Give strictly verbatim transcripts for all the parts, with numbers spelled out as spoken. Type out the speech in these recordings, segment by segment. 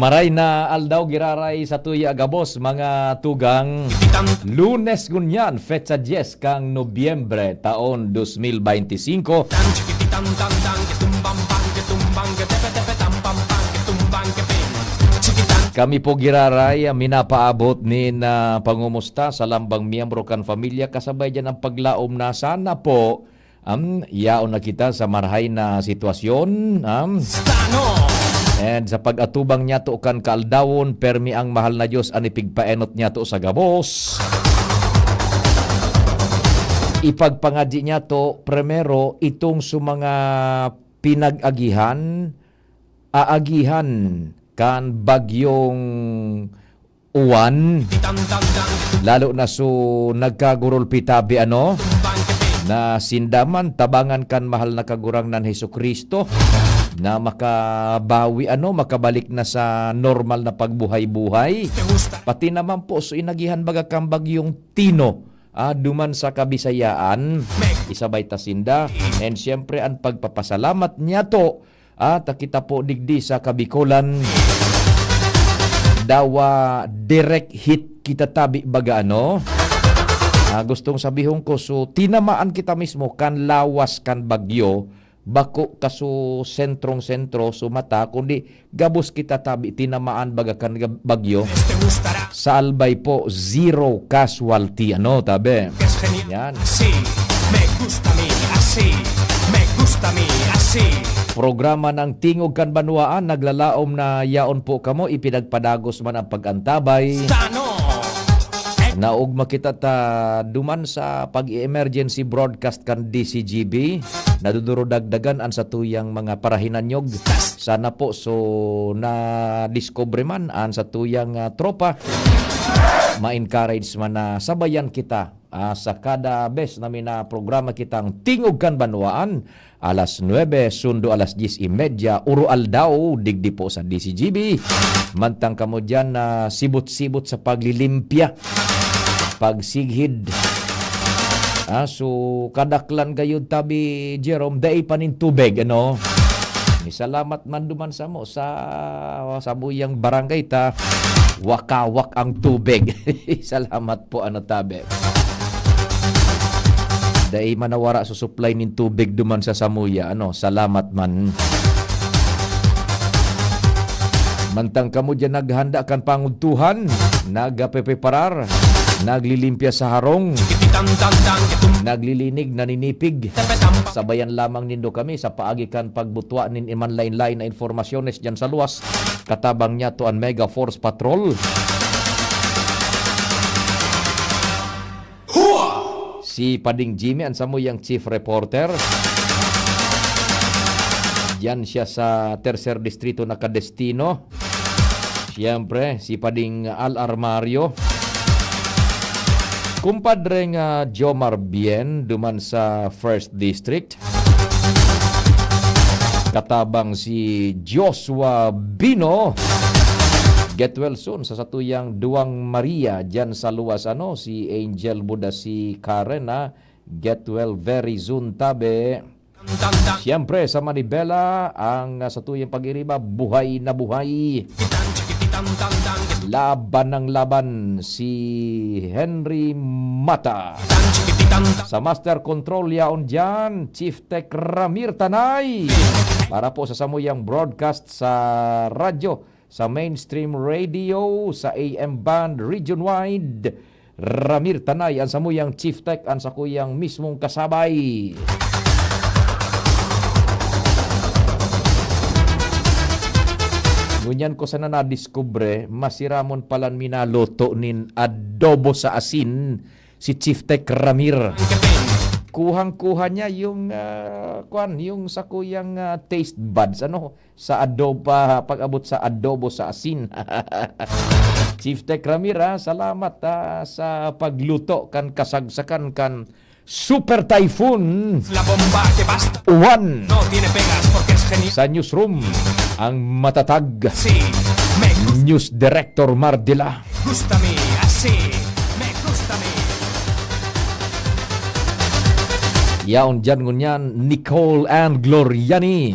Aray na aldaw giraray sa tuya gabos, mga tugang. Lunes ngunyan, petsa dyes kan Nobyembre, taon dos mil baynte singko. Kami po giraray, ah, minapaabot nin, ah, pangumusta sa lambang miyembro kan pamilya, kasabay dyan ang paglaom na sana po, um, yaon na kita sa marahay na sitwasyon, um, Stano! And sa pag-atubang niyato kan kaaldawon, permi ang mahal na Diyos an ipigpaenot niyato sa gabos. Ipagpangadyi niyato, primero, itong sa mga pinag-agihan, aagihan kan bagyong uwan, lalo na so nagkagurulpi tabi, ano, na sinda man tabangan kan mahal na Kagurangnan Jesu-Cristo na makabawi, ano, makabalik na sa normal na pagbuhay-buhay. Pati naman po so inagihan baga kan bagyong Tino, ah, duman sa Kabisayaan, isabay ta sinda. And siyempre, ang pagpapasalamat niyato, ah, ta kita po digdi sa Kabikolan, dawa direct hit kita tabi baga, ano? Ah, gustong sabihon ko, so, tinamaan kita mismo kan lawas kan bagyo, bako kaso sentrong-sentro, so, mata, kundi gabos kita tabi tinamaan baga kan gab-, bagyo. Sa Albay po, zero casualty, ano, tabi. Yan. Así, me gusta a mí, así, me gusta a mí, así. Programa ng Tingog kan Banwaan, naglalaom na yaon po kamo, ipinagpadagos man ang pag-antabay. Stano! Naugma kita ta duman sa pag-emergency broadcast kan D C G B, nadudurudagdagan an satuyang mga parahinanyog. Sana po, so, nadiskubre man an satuyang, ah, tropa, ma-encourage man na sabayan kita, ah, sa kada bes na minaprograma kitang Tingog kan Banwaan, alas nuebe, sundo alas dyes y media, uro-aldaw, digdi po sa D C G B. Mantang kamo diyan na sibot-sibot sa paglilimpya, pagsighid. Ah, so, kadaklan gayud tabi, Jerome, dai pa nin tubig, ano? Misalamat man duman samo sa samuyang barangay ta, wakawak ang tubig. Salamat po, ano, tabi. Dai man nawara sa supply nin tubig duman sa samuya, ano, salamat man. Mantang kamo diyan naghanda kan pangudtuhan, nagpepreparar, naglilimpya sa harong, naglilinig, naninipig, sabayan lamang nindo kami sa paagi kan pagbutwa nin iman lain-lain na informasyones diyan sa luwas. Katabang niyato an Mega Force Patrol. Si Pading Jimmy, an samuyang chief reporter. Diyan siya sa Tercer Distrito nakadestino. Siyempre, si Pading Al Armario. Kumpadre nga Jomar Bien, duman sa First District. Katabang si Joshua Bino. Get well soon sa satuyang duwang Maria diyan sa luwas, ano, si Angel Buda, si Karen, ha. Get well very soon, tabi. Siyempre, sa Manibela, ang, ah, satuyang pag-iriba, buhay na buhay. Laban ng laban si Henry Mata. Sa Master Control, yaon diyan, Chief Tech Ramir Tanay. Para po sa samuyang broadcast sa radyo, sa mainstream radio, sa A M band, region-wide, Ramir Tanay, ang samuyang Chief Tech, ang sakuyang mismong kasabay. Ngunyan ko sana nadiskubre, masiramon palan minaluto nin adobo sa asin si Chief Tech Ramir. Kuhang-kuha niya yung, ah, kwan, yung sakuyang, ah, taste buds, ano, sa adobo, pag-abot sa adobo sa asin. Chief Tech Ramir, ah, salamat, ah, sa pagluto kan kasagsakan kan Super Typhoon La bomba que basta. One. No tiene pegas porque es genial. Sa newsroom, ang matatag. Sí, me gusta. News Director Mardila. Gusta mi, así, me gusta mi. Yaon diyan ngunyan, Nicole and Gloriani.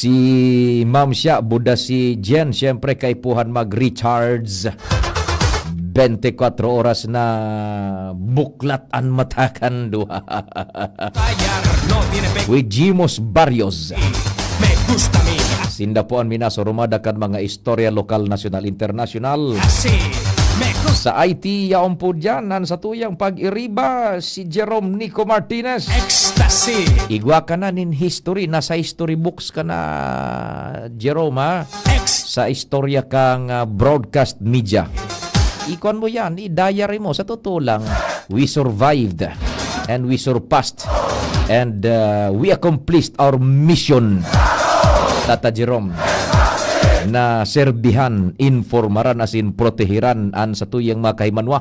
Si Ma'am siya, buda si Jen, siyempre kaipuhan mag-recharge. Twenty-four oras na buklat an mata kan duha. With Jimos Barrios. Sinda po an minasurumada kan mga istorya lokal, nasyonal, internasyonal. Sa I T, yaon po dyan, an satuyang pag-iriba, si Jerome Nico Martinez. Igwa ka na nin history, nasa history books ka na, Jerome, ha? Sa istorya kang, ah, broadcast media. Ikon mo yan, i-diary mo. Sa totoo lang, we survived and we surpassed and, uh, we accomplished our mission, Tata Jerome, na serbihan, informaran asin protehiran an satuyang mga kahimanwa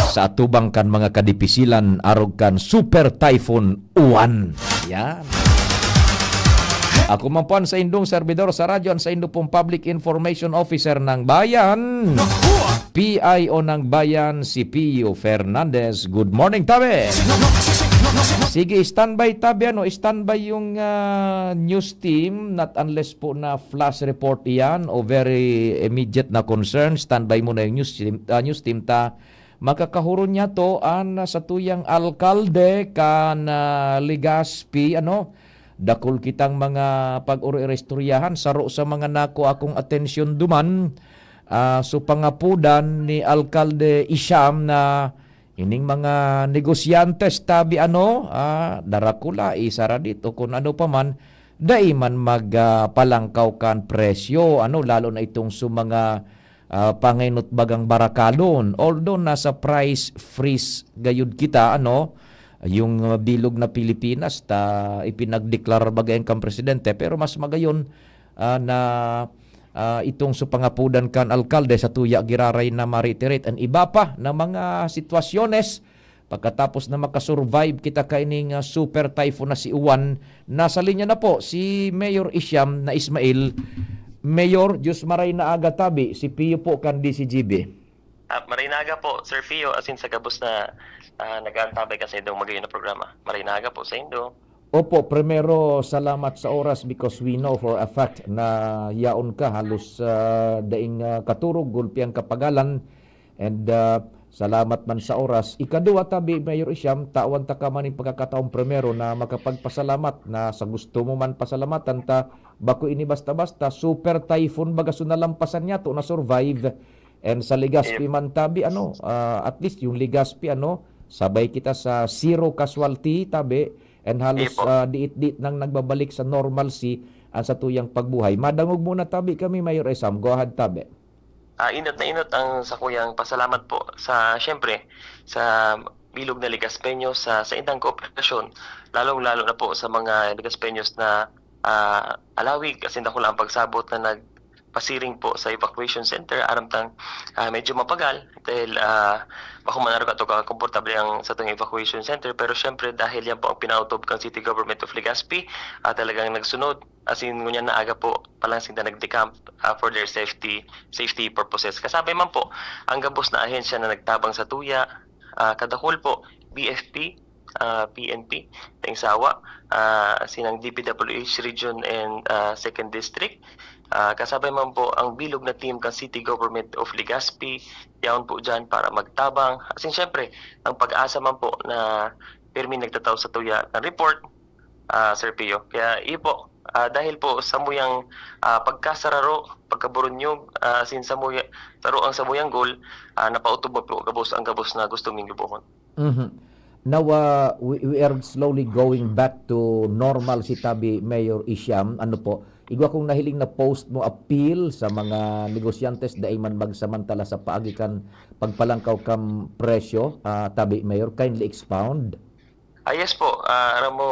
sa atubang kan mga kadipisilan arog kan Super Typhoon Uwan. Yan. Ako man po an saindong servidor sa radyo, an saindo pong Public Information Officer ng Bayan, P I O ng Bayan, si Pio Fernandez. Good morning, tabi! Sige, standby, tabi, ano, standby yung, ah, news team, not unless po na flash report iyan o very immediate na concern, standby muna yung news team, ah, news team ta. Makakahuron niya to an, ah, satuyang alkalde kan, ah, Legazpi, ano, dakul kitang mga pag-oro-istoryahan. Saro sa mga nako akong atensyon duman, ah, so pangapodan ni Alkalde Isham na ining mga negosyantes tabi ano, ah, darakula, isaradit o kun ano pa man, dai man mag, ah, palangkaw kan presyo, ano, lalo na itong sa mga, ah, pangainot bagang barakalon. Although nasa price freeze gayud kita, ano, yung, ah, bilog na Pilipinas ta ipinagdeklarar baga yan kan presidente, pero mas magayon, ah, na, ah, itong sa pangapodan kan alkalde sa tuya giraray na ma-reiterate an iba pa na mga sitwasyones pagkatapos na makasurvive kita kaining, ah, super typhoon na si Uwan. Nasa linya na po si Mayor Isham na Ismail. Mayor, Diyos maray na aga tabi, si Pio po kan D C G B. Ah, maray na aga po, Sir Pio, asin sa gabos na, ah, nag-aantabay kan saindong magayon na programa. Maray na aga po saindo. Opo, primero, salamat sa oras because we know for a fact na yaon ka, halos, ah, daing, ah, katurog, gulpi ang kapagalan. And, ah, salamat man sa oras. Ikaduwa, tabi, Mayor Isham, tawan ta ka man yung pagkakataon primero na makapagpasalamat na sa gusto mo man pasalamatan ta, bako ini basta-basta, super typhoon baga so nalampasan niya to, na-survive. And sa Legazpi Yep. man tabi, ano, ah, at least yung Legazpi, ano, sabay kita sa zero casualty tabi, and halos, Yep po. ah, diit-diit nang nagbabalik sa normalcy ang satuyang pagbuhay. Madangog muna tabi kami, Mayor Esam. Go ahead, tabi. Ah, inot na inot ang sakuyang pasalamat po sa, siyempre, sa bilog na Legazpeños sa, sa indang kooperasyon, lalong-lalo na po sa mga Legazpeños na, ah, alawig, asin dakula ang pagsabot na nag-, pasiring po sa evacuation center. Aram tang, ah, medyo mapagal dahil, ah, bako man arog ato ka komportable ang satong evacuation center, pero syempre dahil yan po ang pinautob kan City Government of Legazpi, ah, talagang nagsunod. Asin ngunyan na aga po pa lang sinda nag-decamp, ah, for their safety, safety purposes. Kasabay man po ang gabos na ahensya na nagtabang sa tuya, ah, kadakul po, B F P, ah, P N P, Taingsawa, ah, sinang D P W H Region and, ah, Second District. Ah, kasabay man po ang bilog na team kan City Government of Legazpi, yaon po dyan para magtabang. Asin syempre, ang pag-asa man po na pirmi nagtatao sa tuya ng report, ah, Sir Pio. Kaya iyo po, ah, dahil po sa muyang, ah, pagkasararo, pagkaburunyog, ah, asin sa muya, saro ang samuyang goal, ah, napautob po gabos ang gabos na gusto ming gibohon. Mhm. Now, ah, we, we are slowly going back to normal si tabi, Mayor Isham. Ano po, igwa kong nahiling na post mo appeal sa mga negosyantes dai man magsamantala sa paagi kan pagpalangkaw kan presyo, ah, tabi, Mayor. Kindly expound. Ah, yes po. Ah, aram mo,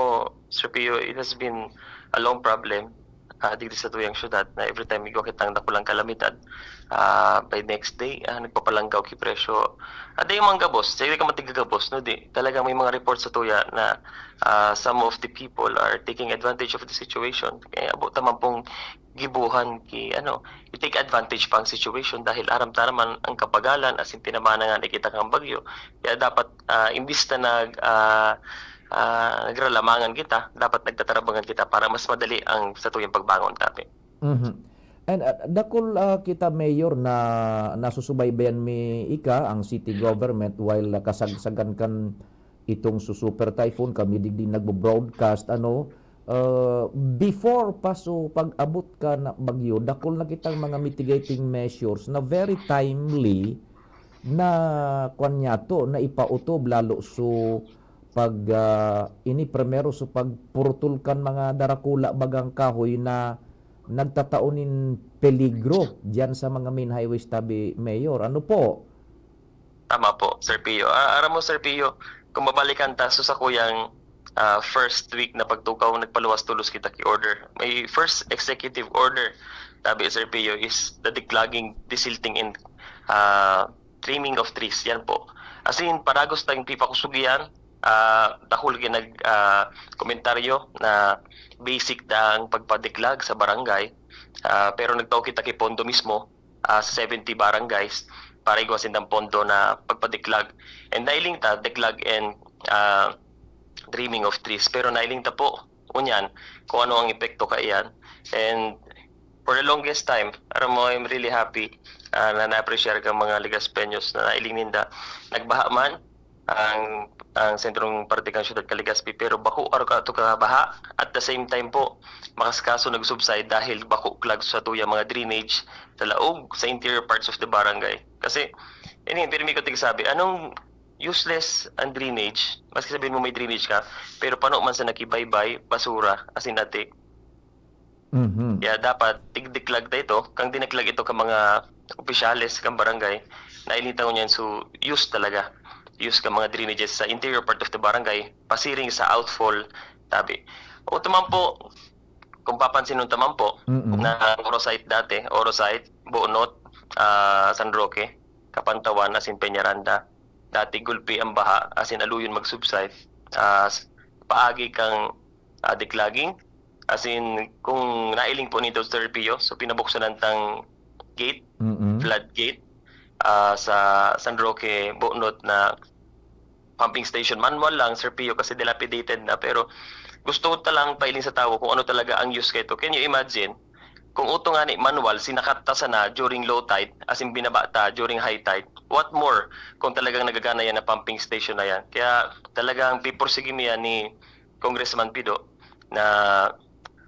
Sir Pio, it has been a long problem, ah, digdi sa tuyang syudad na every time igwa kitang dakulang kalamidad, ah, by next day, ah, nagpapalanggaw ki presyo. At di man gabos, sa ka man tigagabos, no, di. Talagang may mga report sa tuya na, ah, some of the people are taking advantage of the situation. Kaya abo ta man pong gibuhan ki, ano, i-take advantage pa ang situation dahil aram ta naman ang kapagalan asin tinamaan na nga na kita kang bagyo. Kaya dapat, ah, imbis na nag, ah, ah, nagralamangan kita, dapat nagtatarabangan kita para mas madali ang satuyang pagbangon, tabi. Mhm. And, ah, dakul, ah, kita, Mayor, na nasusubaybayan mi ika, ang city government, while, ah, kasagsagan kan itong su-, super typhoon, kami digdi nagbo-broadcast, ano, ah, before pa su pag-abot kan bagyo, dakul na kitang mga mitigating measures na very timely na, kwan niyato, na ipautob lalo su pag, ah, ini primero su pagpurutol kan mga darakula bagang kahoy na nagtatao nin peligro diyan sa mga main highways, tabi, Mayor. Ano po? Tama po, Sir Pio. Ah, aram mo, Sir Pio, kung babalikan ta, so sa kuyang, ah, first week na pagtukaw, nagpaluwas tolos kita ki order. May first executive order, tabi, Sir Pio, is the declogging, desilting, and, ah, trimming of trees. Yan po. As in, paragos tayong pipakusog yan. Ah, dakul ki nag, ah, komentaryo na basic da ang pagpadeklag sa barangay. Ah, pero nagtao kita ki pondo mismo, ah, sa seventy barangays para igwa sindang pondo na pagpadeklag. And nailing ta, deklag and, ah, trimming of trees. Pero nailing ta po, unyan, kung ano ang epekto kaiyan. And for the longest time, aram mo, I'm really happy, ah, na na-appreciate kan mga Legaspeños na nailing ninda. Nagbaha man ang, ang sentrong parte kan siyudad kan Legazpi, pero bako arog ato kabaha. At the same time po, makaskaso nag-subside dahil bako clogs sa tuyang mga drainage sa laog, sa interior parts of the barangay. Kasi, ini, pirmi ko tigsabi, anong useless ang drainage? Maski sabihin mo may drainage ka, pero pano man sa nakibaybay, basura, asin ati. Mhm. Kaya dapat tigdiklag ta ito, kang dinaklag ito ka mga opisyales kan barangay, na ilintaw niyan so use talaga. Use ka mga drainages sa interior part of the barangay, pasiring sa outfall, tabi. O, taman po, kung papansinon taman po, Mm-mm. na Orosite dati, Orosite, Bonot, ah, San Roque, Kapantawan, asin Peñaranda. Dati gulpi ang baha, asin aluyon mag-subside. Ah, s-, paagi kang, ah, declogging. Asin, kung nailing po nito, Sir Pio, so pinabuksan ang tang gate, Mm-mm. flood gate, ah, sa San Roque, Bonot na pumping station. Manual lang, Sir Pio, kasi dilapidated na. Pero gusto ko talang pailing sa tawo kung ano talaga ang use kaito. Can you imagine? Kung uto nga ni manual, sinakat ta sana during low tide, as in binaba ta during high tide. What more kung talagang nagagana yan na pumping station na yan? Kaya talagang pipursige mi yan ni Congressman Pido na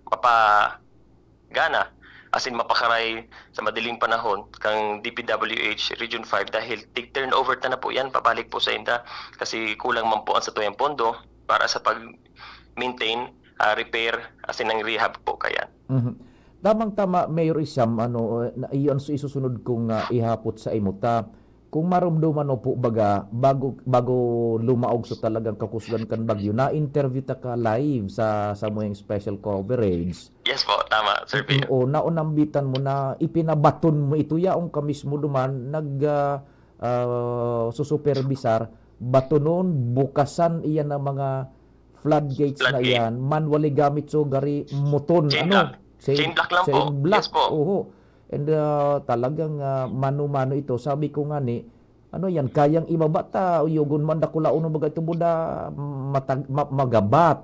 mapagana, as in mapakaray sa madaling panahon kang D P W H Region five dahil tig-turnover ta na po yan, pabalik po sa inda. Kasi kulang man po ang satuyang pondo para sa pag-maintain, ah, repair, as in ang rehab po kayan. Mhm. Tamang-tama, Mayor Isham, ano, eh, na, iyon ang su-, isusunod kong, ah, ihapot sa imo ta. Kung marumduman mo po, baga, bago, bago lumaog sa talagang kakusgan kan bagyo, na-interview ta ka live sa, sa samuyang special coverage. Yes po, tama, Sir Pio. Mm, o, naunambitan mo na ipinabaton mo ito, yaong ka mismo duman nag, ah, ah, susuperbisar, batonon, bukasan iyan ng mga floodgates na Floodgate. iyan, manually gamit so gari moton, Chain ano? lock. Chain Chain lock lang po. chain lock, Yes po. oho. And, ah, talagang, ah, mano-mano ito. Sabi ko nga ni, ano yan, kayang ibaba ta, uyogon man, dakulaon mo baga ito, buda, matag-, ma-, magabat.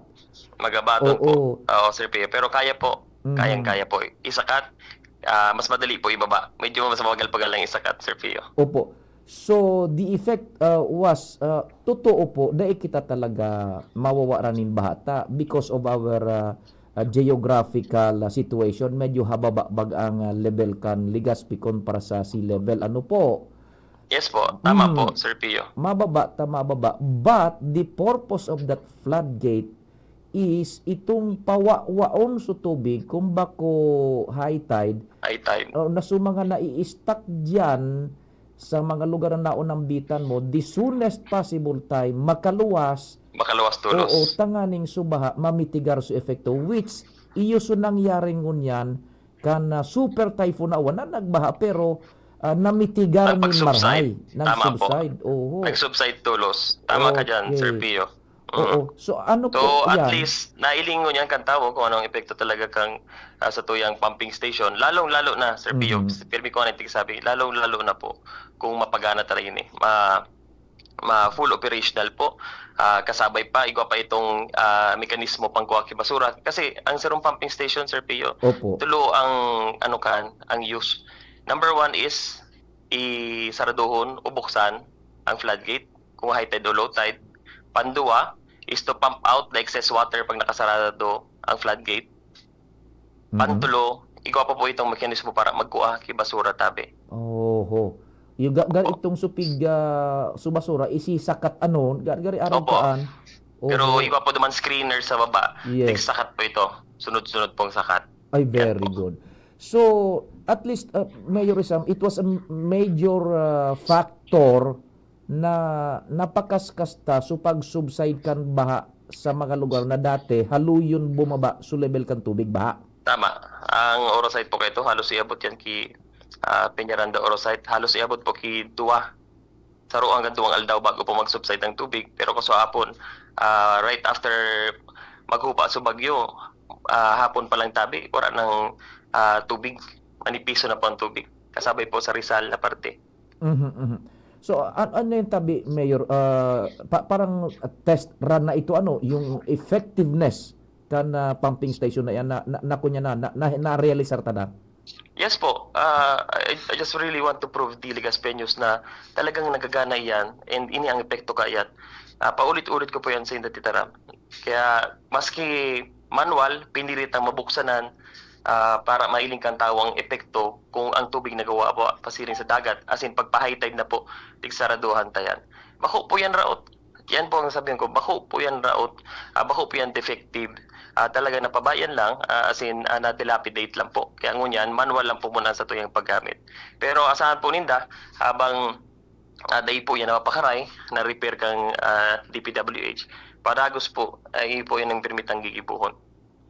Magabaton po. Oo. Oo, Sir Pio. Pero kaya po. Mhm. Kayang-kaya po. Isakat, ah, mas madali po ibaba. Medyo mas mabagal-bagal lang isakat, Sir Pio. Opo. So, the effect, uh, was, uh, totoo po, dai kita talaga mawawaran nin baha ta because of our, uh, uh, geographical, uh, situation. Medyo hababa bag ang, uh, level kan Legazpi kumpara sa sea level. Ano po? Yes po, tama Mm. po, Sir Pio. Mababa ta, mababa. But the purpose of that floodgate is itong pawawaon so tubig kung bako high tide, High tide. o na so mga nai-stuck diyan sa mga lugar na naunambitan mo, the soonest possible time, makaluwas, Makaluwas tolos. oo, tanganing subaha, mamitigar so epekto, which iyo so nangyari ngunyan kan, ah, super typhoon na awan na nagbaha, pero, ah, namitigar nin Napag-subside. marhay. Tama po. Nag-subside, oho. Nag-subside tolos. Tama ka dyan, Sir Okay. Pio. Mm. Oo. So, ano So, po at yan? least, nailingon yan kan tawo kung anong epekto talaga kang, ah, sa tuyang pumping station. Lalong-lalo na, Sir Pio, Mhm. pirmi ko nga nagtigsabi, lalong-lalo na po kung mapagana talaga ini. Ma-, ma-, full operational po. Ah, kasabay pa, igwa pa itong, ah, mekanismo pangkuha ki basura. Kasi ang sarong pumping station, Sir Pio, Opo. tulo ang, ano kan, ang use. Number one is, isaraduhon o buksan ang floodgate kung high tide o low tide. Panduwa is to pump out the excess water pag nakasarado ang floodgate. Mhm. Pantulo, igwa pa po itong mekanismo para magkuha ki basura tabi. Oho. Yung ga- gari itong supig ah, subasura, isisakat ano, gari, gari aram Opo. kaan. Pero Oho. igwa po naman screener sa baba. Yes. Tigsakat po ito. Sunod-sunod pong sakat. Ay, Yan very po. Good. So, at least, uh, Mayor Isam, it was a major uh, factor na napakaskas ta so pag-subside kan baha sa mga lugar na dati haluyon bumaba so level kan tubig baha. Tama. Ang Oro site po kaito, halos iabot yan ki ah, Peñaranda Oro site. Halos iabot po ki duwa. Saro hanggang duwang aldaw bago po mag-subside ang tubig. Pero kung sa hapon, ah, right after maghupa sa bagyo, ah, hapon pa lang tabi, wala nang ah, tubig. Manipiso na po ang tubig. Kasabay po sa Rizal na parte. Mhm, mhm. So, an- ano yung tabi, Mayor? Ah, pa- parang test run na ito, ano, yung effectiveness kan ah, pumping station na yan na, na, na kunya na, na, na, na-realisar ta na? Yes po. Ah, I, I just really want to prove the Legaspeños na talagang nagagana iyan and ini ang epekto kaiyan. Ah, paulit-ulit ko po yan sa inda titaram. Kaya maski manual, pinilit ang mabuksanan ah, para mailing kan tawo ang epekto kung ang tubig nagawa po pasiring sa dagat, as in pagpa-high tide na po, tigsaraduhan ta yan. Bako po yan raot. Yan po ang sabihin ko, bako po yan raot, ah, bako po yan defective. Ah, talaga napabayan lang, ah, as in ah, na-dilapidate lang po. Kaya ngunyan, manual lang po muna sa tuyang paggamit. Pero asahan po ninda, habang ah, dai po yan napapakaray, na-repair kang ah, D P W H, padagos po, ay po yan ang permitang gigibuhon.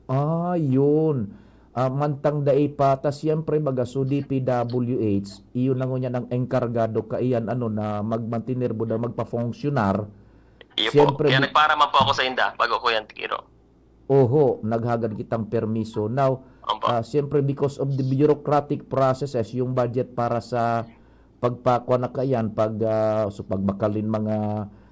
Ah, yun. Ah, mantang dai pa, ta siyempre baga so D P W H, iyo na ngunyan ang engkargado kaiyan ano na magmantener buda magpa-funksyonar. Iyo Siyempre, po. Kaya bu- nagparaman po ako sa inda bago ko yan tikiro. Oho, naghagad kitang permiso. Now, Opo. ah, siyempre because of the bureaucratic processes, yung budget para sa pagpakuha na kaiyan, pag, ah, so pagbakalin mga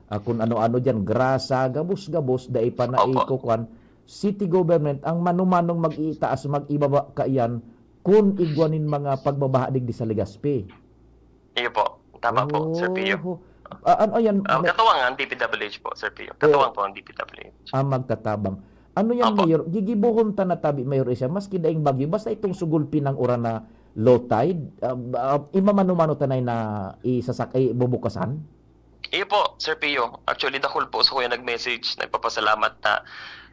ah, kung ano-ano dyan, grasa, gabos-gabos, dai pa na Opo. ikukuan. City government ang manumanong mag-iitaas, mag-ibaba kaiyan kun igwa nin mga pagbabaha digdi sa Legazpi. Iyo po. Tama po, Sir Pio. Oho. Ah, ano yan? Ah, May- katuwang ang D P W H po, Sir Pio. Katuwang po ang D P W H. Ah, magtatabang. Ano yan, Opo. Mayor? Gigibohon ta na tabi, Mayor Isam, maski daing bagyo, basta itong sugulpi ng uran na low tide, ah, ah, imamano-mano ta na na isasak-, eh, bubukasan? Iyo po, Sir Pio. Actually, dakul po sa kuya nag-message, nagpapasalamat na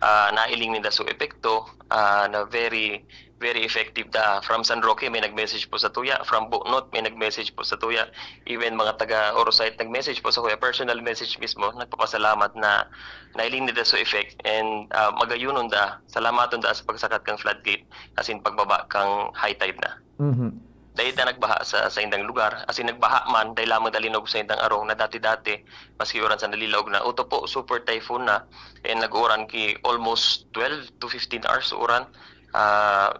ah, nailing ninda so epekto, ah, na very, very effective da. From San Roque, may nag-message po sa tuya. From Bunot, may nag-message po sa tuya. Even mga taga Orosite, nag-message po sa kuya. Personal message mismo, nagpapasalamat na nailing ninda so effect. And ah, magayunon da, salamaton da sa pagsakat kang floodgate, as in pagbaba kang high tide na. Mhm. Dai ta nagbaha sa, sa indang lugar. As in, nagbaha man, dai lamang dalinog sa indang arong na dati-dati, maski uran sa nalilaog na. Uto po, super typhoon na, and nag-uran ki almost twelve to fifteen hours uran, ah,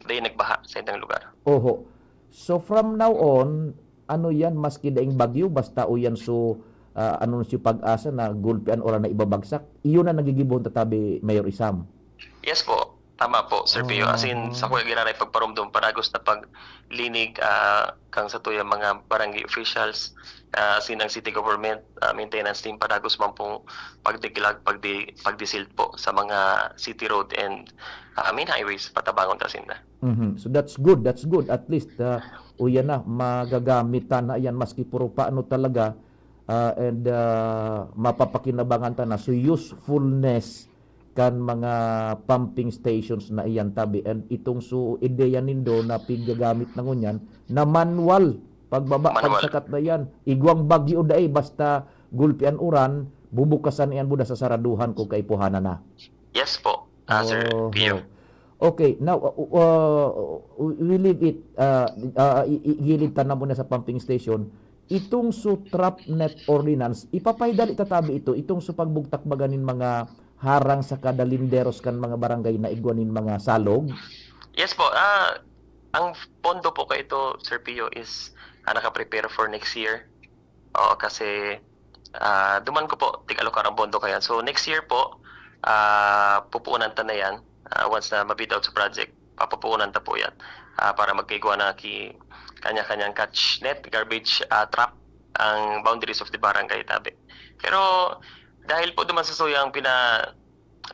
dai nagbaha sa indang lugar. Oho. So from now on, ano yan, maski daing bagyo, basta o yan so, ah, ano si pag-asa na gulpi an oras na ibabagsak, iyon na nagigibohon tatabi, Mayor Isam. Yes po, tama po, Sir Pio. As in, Ah. sa kuya giraray pagparumdom, paragos na paglinig ah, kang sa tuyang mga barangay officials, ah, as in ang city government, ah, maintenance team, paragos man pong pagdiglag, pagdi, pagdisilt po sa mga city road and ah, main highways, patabangon ta sinda. Mhm. So that's good, that's good. At least, ah, o yan na, magagamit ta na yan, maski puro paano talaga, ah, and ah, mapapakinabangan ta na. So usefulness kan mga pumping stations na iyan tabi. And itong so ideya nindo na pigagamit na ngunyan, na manual, pagbaba, Manual. pagsakat na yan. Igwang bagyo dai, basta gulpi an uran, bubukasan iyan buda sa saraduhan kung kaipuhanan na. Yes po, ah, Sir Oho. Pio. Okay, now, uh, uh, we leave it, uh, uh, i- i- gilid ta na muna sa pumping station. Itong so trap net ordinance, ipapaidali tatabi ito, itong so pagbugtak baga nin mga harang sa kada linderos kan mga barangay na igwa nin mga salog? Yes po, ah, ang pondo po kaito, Sir Pio, is ah, nakaprepare for next year. Oo, kasi Ah, duman ko po, tig-alokar ang pondo kayan. So, next year po, ah, pupuunan ta na yan. Ah, once na ma-bid out sa project, papupuunan ta po yan. Ah, para magkaigwa na ki kanya-kanyang catch net, garbage, ah, trap, ang boundaries of the barangay tabi. Pero dahil po duman sa suyang pina-,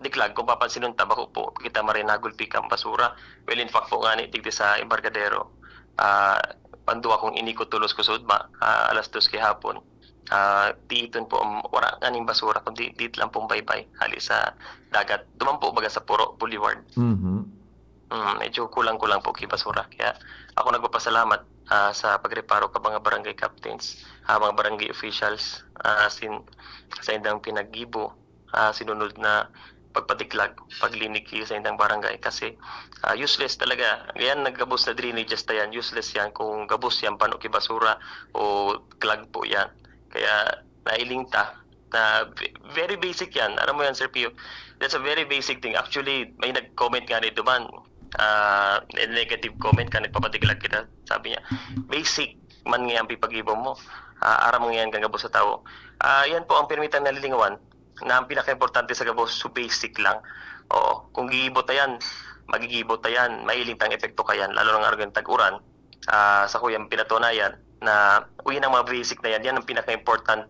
diklag, kung papansinon ta, bako po kita marinagulpi kan basura. Well, in fact po ngani, digdi sa Embarcadero, ah, pandua kong inikot tolos kusog ma-, ah, alas dos kihapon. Ah, tiiton po, um, wala nganing basura, kundi dit lang pong baybay, hali sa dagat. Duman po, baga sa Puro Boulevard. Mhm. Mm, medyo kulang-kulang po ki basura. Kaya ako nagpapasalamat, ah, sa pagreparo ka mga barangay captains, ah, mga barangay officials, ah, sin-, sa indang pinaggibo, ah, sinunod na pagpadiklag, paglinig ki sa indang barangay. Kasi, ah, useless talaga. Yan, naggabos na drainages ta yan, useless yan kung gabos yan pano ki basura o clog po yan. Kaya nailing ta na ve-, very basic yan. Aram mo yan, Sir Pio? That's a very basic thing. Actually, may nag-comment nga ni duman. Ah, negative comment ka, nagpapatiklag kita. Sabi niya, "Basic man nga ang pipag-ibo mo. Ah, aram nga yan kan gabos sa tawo." Ah, yan po ang pirmi tang nalilingawan na ang pinaka-importante sa gabos, so basic lang. Oo, kung gigibo ta yan, magigibo ta yan, mailing tang epekto ka yan, lalo na nga arog tag-uran. Ah, sa kuyang pinatunayan na, uy, ang mga basic na yan, yan ang pinaka-important,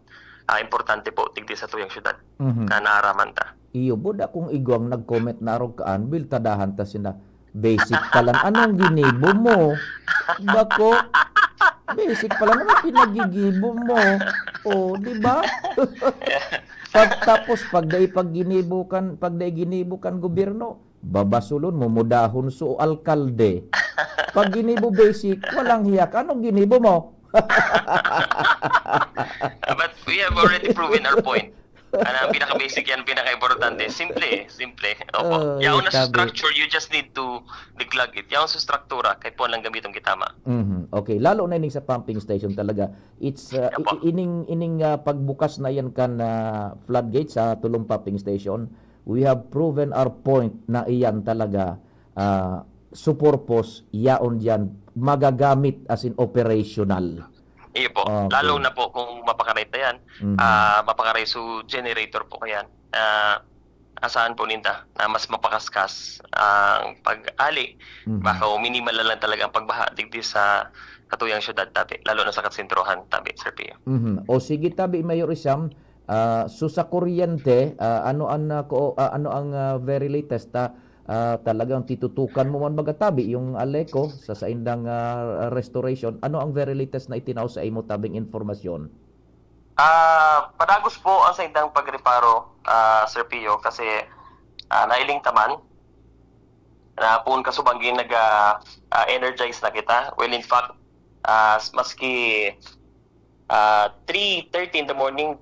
ah, importante po, digdi sa tuyang syudad Mhm. na naaraman ta. Iyo, buda kung igwang nag-comment na arog kaan, biltadahan ta sinda. Basic pa lang. Anong ginibo mo? Bako, basic pa lang. Anong pinagigibo mo? Oh, di ba? Pagtapos, pag dai pag ginibo kan, pag dai ginibo kan gobyerno, babasulon mo, mudahon so alkalde. Pag ginibo basic, walang hiya ka. Anong ginibo mo? But we have already proven our point. Ano, ang pinaka-basic yan, pinaka-importante. Simple, simple. Opo. Oh, Yaon na sa tabi. Structure, you just need to declog it. Yaon sa struktura, kay puwan lang gamiton kita, ma. Mhm. Okay, lalo na ining sa pumping station talaga. It's, uh, Opo. i-, ining, ining, uh, pagbukas na yan kan, uh, floodgate sa tulong pumping station. We have proven our point na iyan talaga, uh, su purpose, yaon diyan, magagamit as in operational. Iyo po. Okay. Lalo na po kung mapakaray ta yan, Mhm. ah, mapakaray su generator po kayan. Ah, asahan po ninda na mas mapakaskas ang pag-ali. Mhm. Baka o minimal na lang talaga ang pagbaha digdi sa katuyang syudad tabi, lalo na sa kasentrohan tabi, Sir Pio. Mhm. O sige tabi, Mayor Isam, ah, so sa kuryente, ah, ano ang, ah, ko-, ah, ano ang, ah, very latest, ah, ah, talagang titutukan mo man baga tabi yung Aleco sa saindang, ah, restoration? Ano ang very latest na itinao sa imo tabing impormasyon? Ah, padagos po ang saindang pagreparo, ah, Sir Pio, kasi, ah, nailing ta man na poon kasubanggi nag, ah, ah, energize na kita. Well, in fact, ah, s-, maski, ah, three thirty in the morning,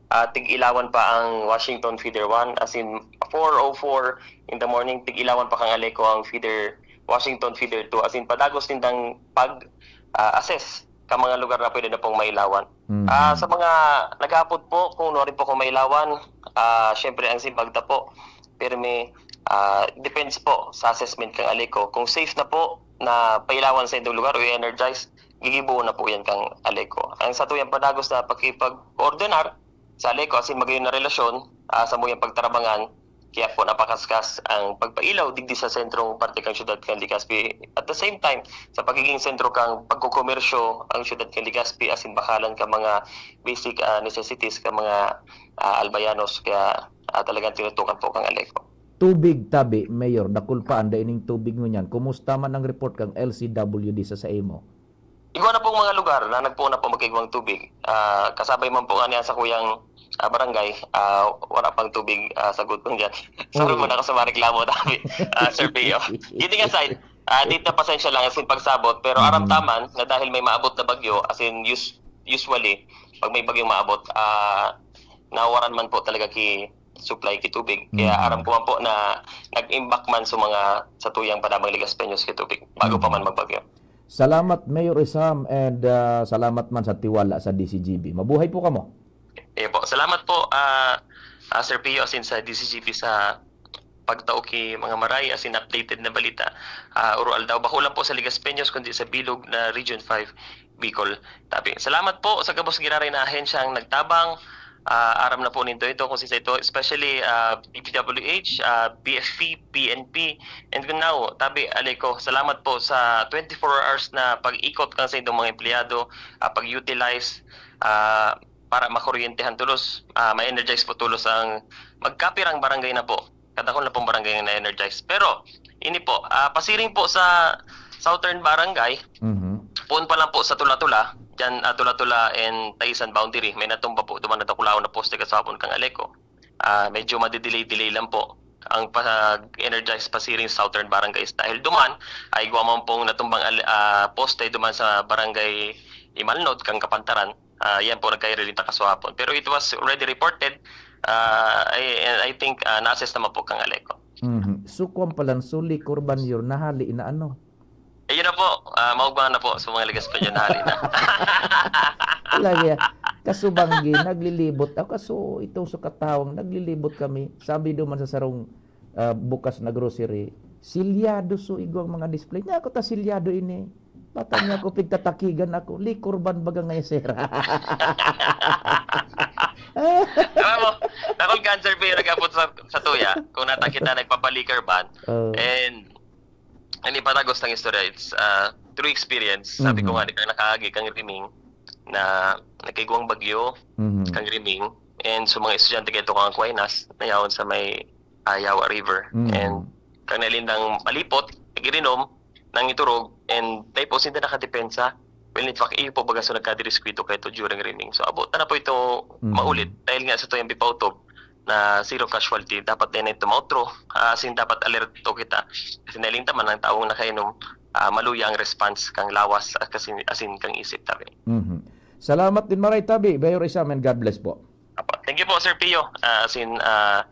ah, tig-ilawan pa ang Washington Feeder one, as in four oh four in the morning, tig-ilawan pa kan Aleco ang feeder, Washington Feeder two, as in padagos nindang pag, ah, assess ka mga lugar na pwede na pong mailawan. Mhm. Ah, sa mga nag-aapod po, kung nuarin po kung mailawan, ah, syempre ang simbag ta po, pirmi, ah, depends po sa assessment kan Aleco. Kung safe na po na pailawan sa indong lugar o i-energize, gigibohon na po yan kan Aleco. Ang satuyang padagos na pakipag-koordinar sa Aleco, asin magayon na relasyon, ah, sa muyang pagtarabangan, kaya po napakaskas ang pagpailaw digdi sa sentrong parte kan syudad kan Legazpi. At the same time, sa pagiging sentro kan pagkokomersyo ang syudad kan Legazpi, asin bakalan kan mga basic, ah, necessities kan mga, ah, albayanos, kaya, ah, talagang tinutukan po kan Aleco. Tubig tabi, Mayor, dakul pa an dai ning tubig ngunyan. Kumusta man ang report kan L C W D sa saimo? Igwa na pong mga lugar na nagpoon na po magkaigwang tubig. Ah, kasabay man po nga niya sa kuyang, ah, barangay, ah, wala pang tubig, ah, sagot ko dyan. Sorry Uy. po na ako sa mga reklamo, tabi, ah, Sir Pio. Kidding aside, ah, dito pasensya lang, as in pagsabot, pero aram Mm. taman na dahil may maabot na bagyo, as in us-, usually, pag may bagyong maabot, ah, nawawaran man po talaga ki supply ki tubig. Kaya Mhm. aram ko man po na nag-imbak man sa mga satuyang panabang Legazpeños ki tubig bago pa Mhm. man magbagyo. Salamat, Mayor Isam, and, ah, salamat man sa tiwala sa D C G B. Mabuhay po kamo. Iyo po. Salamat po, ah, ah, Sir Pio, asin sa D C G B sa pagtao ki mga maray, asin updated na balita. Ah, uro-aldaw, bako lang po sa Legazpeños, kundi sa bilog na Region five, Bicol. Tabi. Salamat po sa gabos giraray na ahensyang nagtabang, Ah, aram na po ninto ito kung sisay ito, especially, ah, D P W H, ah, B F P, P N P, and now, tabi, Aleco, salamat po sa twenty-four hours na pag-ikot kan saindong mga empleyado, ah, pag-utilize, ah, para makuryentehan tulos, ah, ma-energize po tulos ang magkapirang barangay na po. Kadakul na pong barangay na na-energize. Pero, ini po, ah, pasiring po sa Southern Barangay, Mhm. poon pa lang po sa Tula-Tula, diyan, ah, Tula-Tula and Taisan boundary, may natumba po, duman na dakulaon na poste kasabon kan Aleco. Ah, medyo madi-delay-delay lang po ang pag-energize pasiring sa Southern Barangays. Dahil duman, ay igwa man pong natumbang al-, ah, poste duman sa Barangay Imalnod, kan Kapantaran. Ah, yan po, nagkairirinta kaswapon. Pero it was already reported, ah, I, and I think, ah, na-assess naman po kan Aleco. Mhm. So, kwan palan, so, Licor Ban yun, nahali na ano? Ayun na po, ah, maugma na po sa mga ligas pa dyan, nahali na. Talaga, kasubanggi, naglilibot ako. Kaso, itong sa katawang, naglilibot kami. Sabi duman sa sarong, ah, bukas na grocery, "Silyado so igwang mga display." Niya ako ta silyado ini. Bata niya ako, pigtatakigan ako. Licor Ban baga ngayon, sir. Alam mo, dakul kan, Sir Pio, nag-abot sa, sa tuya, kung nata kita nagpapa-Licor Ban, Oh. and hindi pa tagos ng istorya, it's, uh, through experience. Sabi ko Mhm. nga, di ka nakaagi kang Riming, na nagkaigwang bagyo Mhm. kang Riming, and so mga estudyante kayo kang Aquinas, na yaon sa may, ah, Yawa River. Mhm. And kang nailindang palipot, nag-irinom, nang iturog, and dai po sinda nakadepensa. Well, in fact, iyo po baga so nagkadiriskwito kayo to during Riming. So, abot na, na po ito Mhm. maulit. Dahil nga sa tuyang bipautob na zero casualty, dapat din ito mautro. Ah, as in, dapat alerto kita. Kasi nailintaman ng taong nakainom, ah, maluya ang response kang lawas, ah, kasi, as in, kang isip, tabi. Mhm. Salamat din, Maray Tabi. Mayor Isam, and God bless po. Apo. Thank you po, Sir Pio. Ah, as in, ah,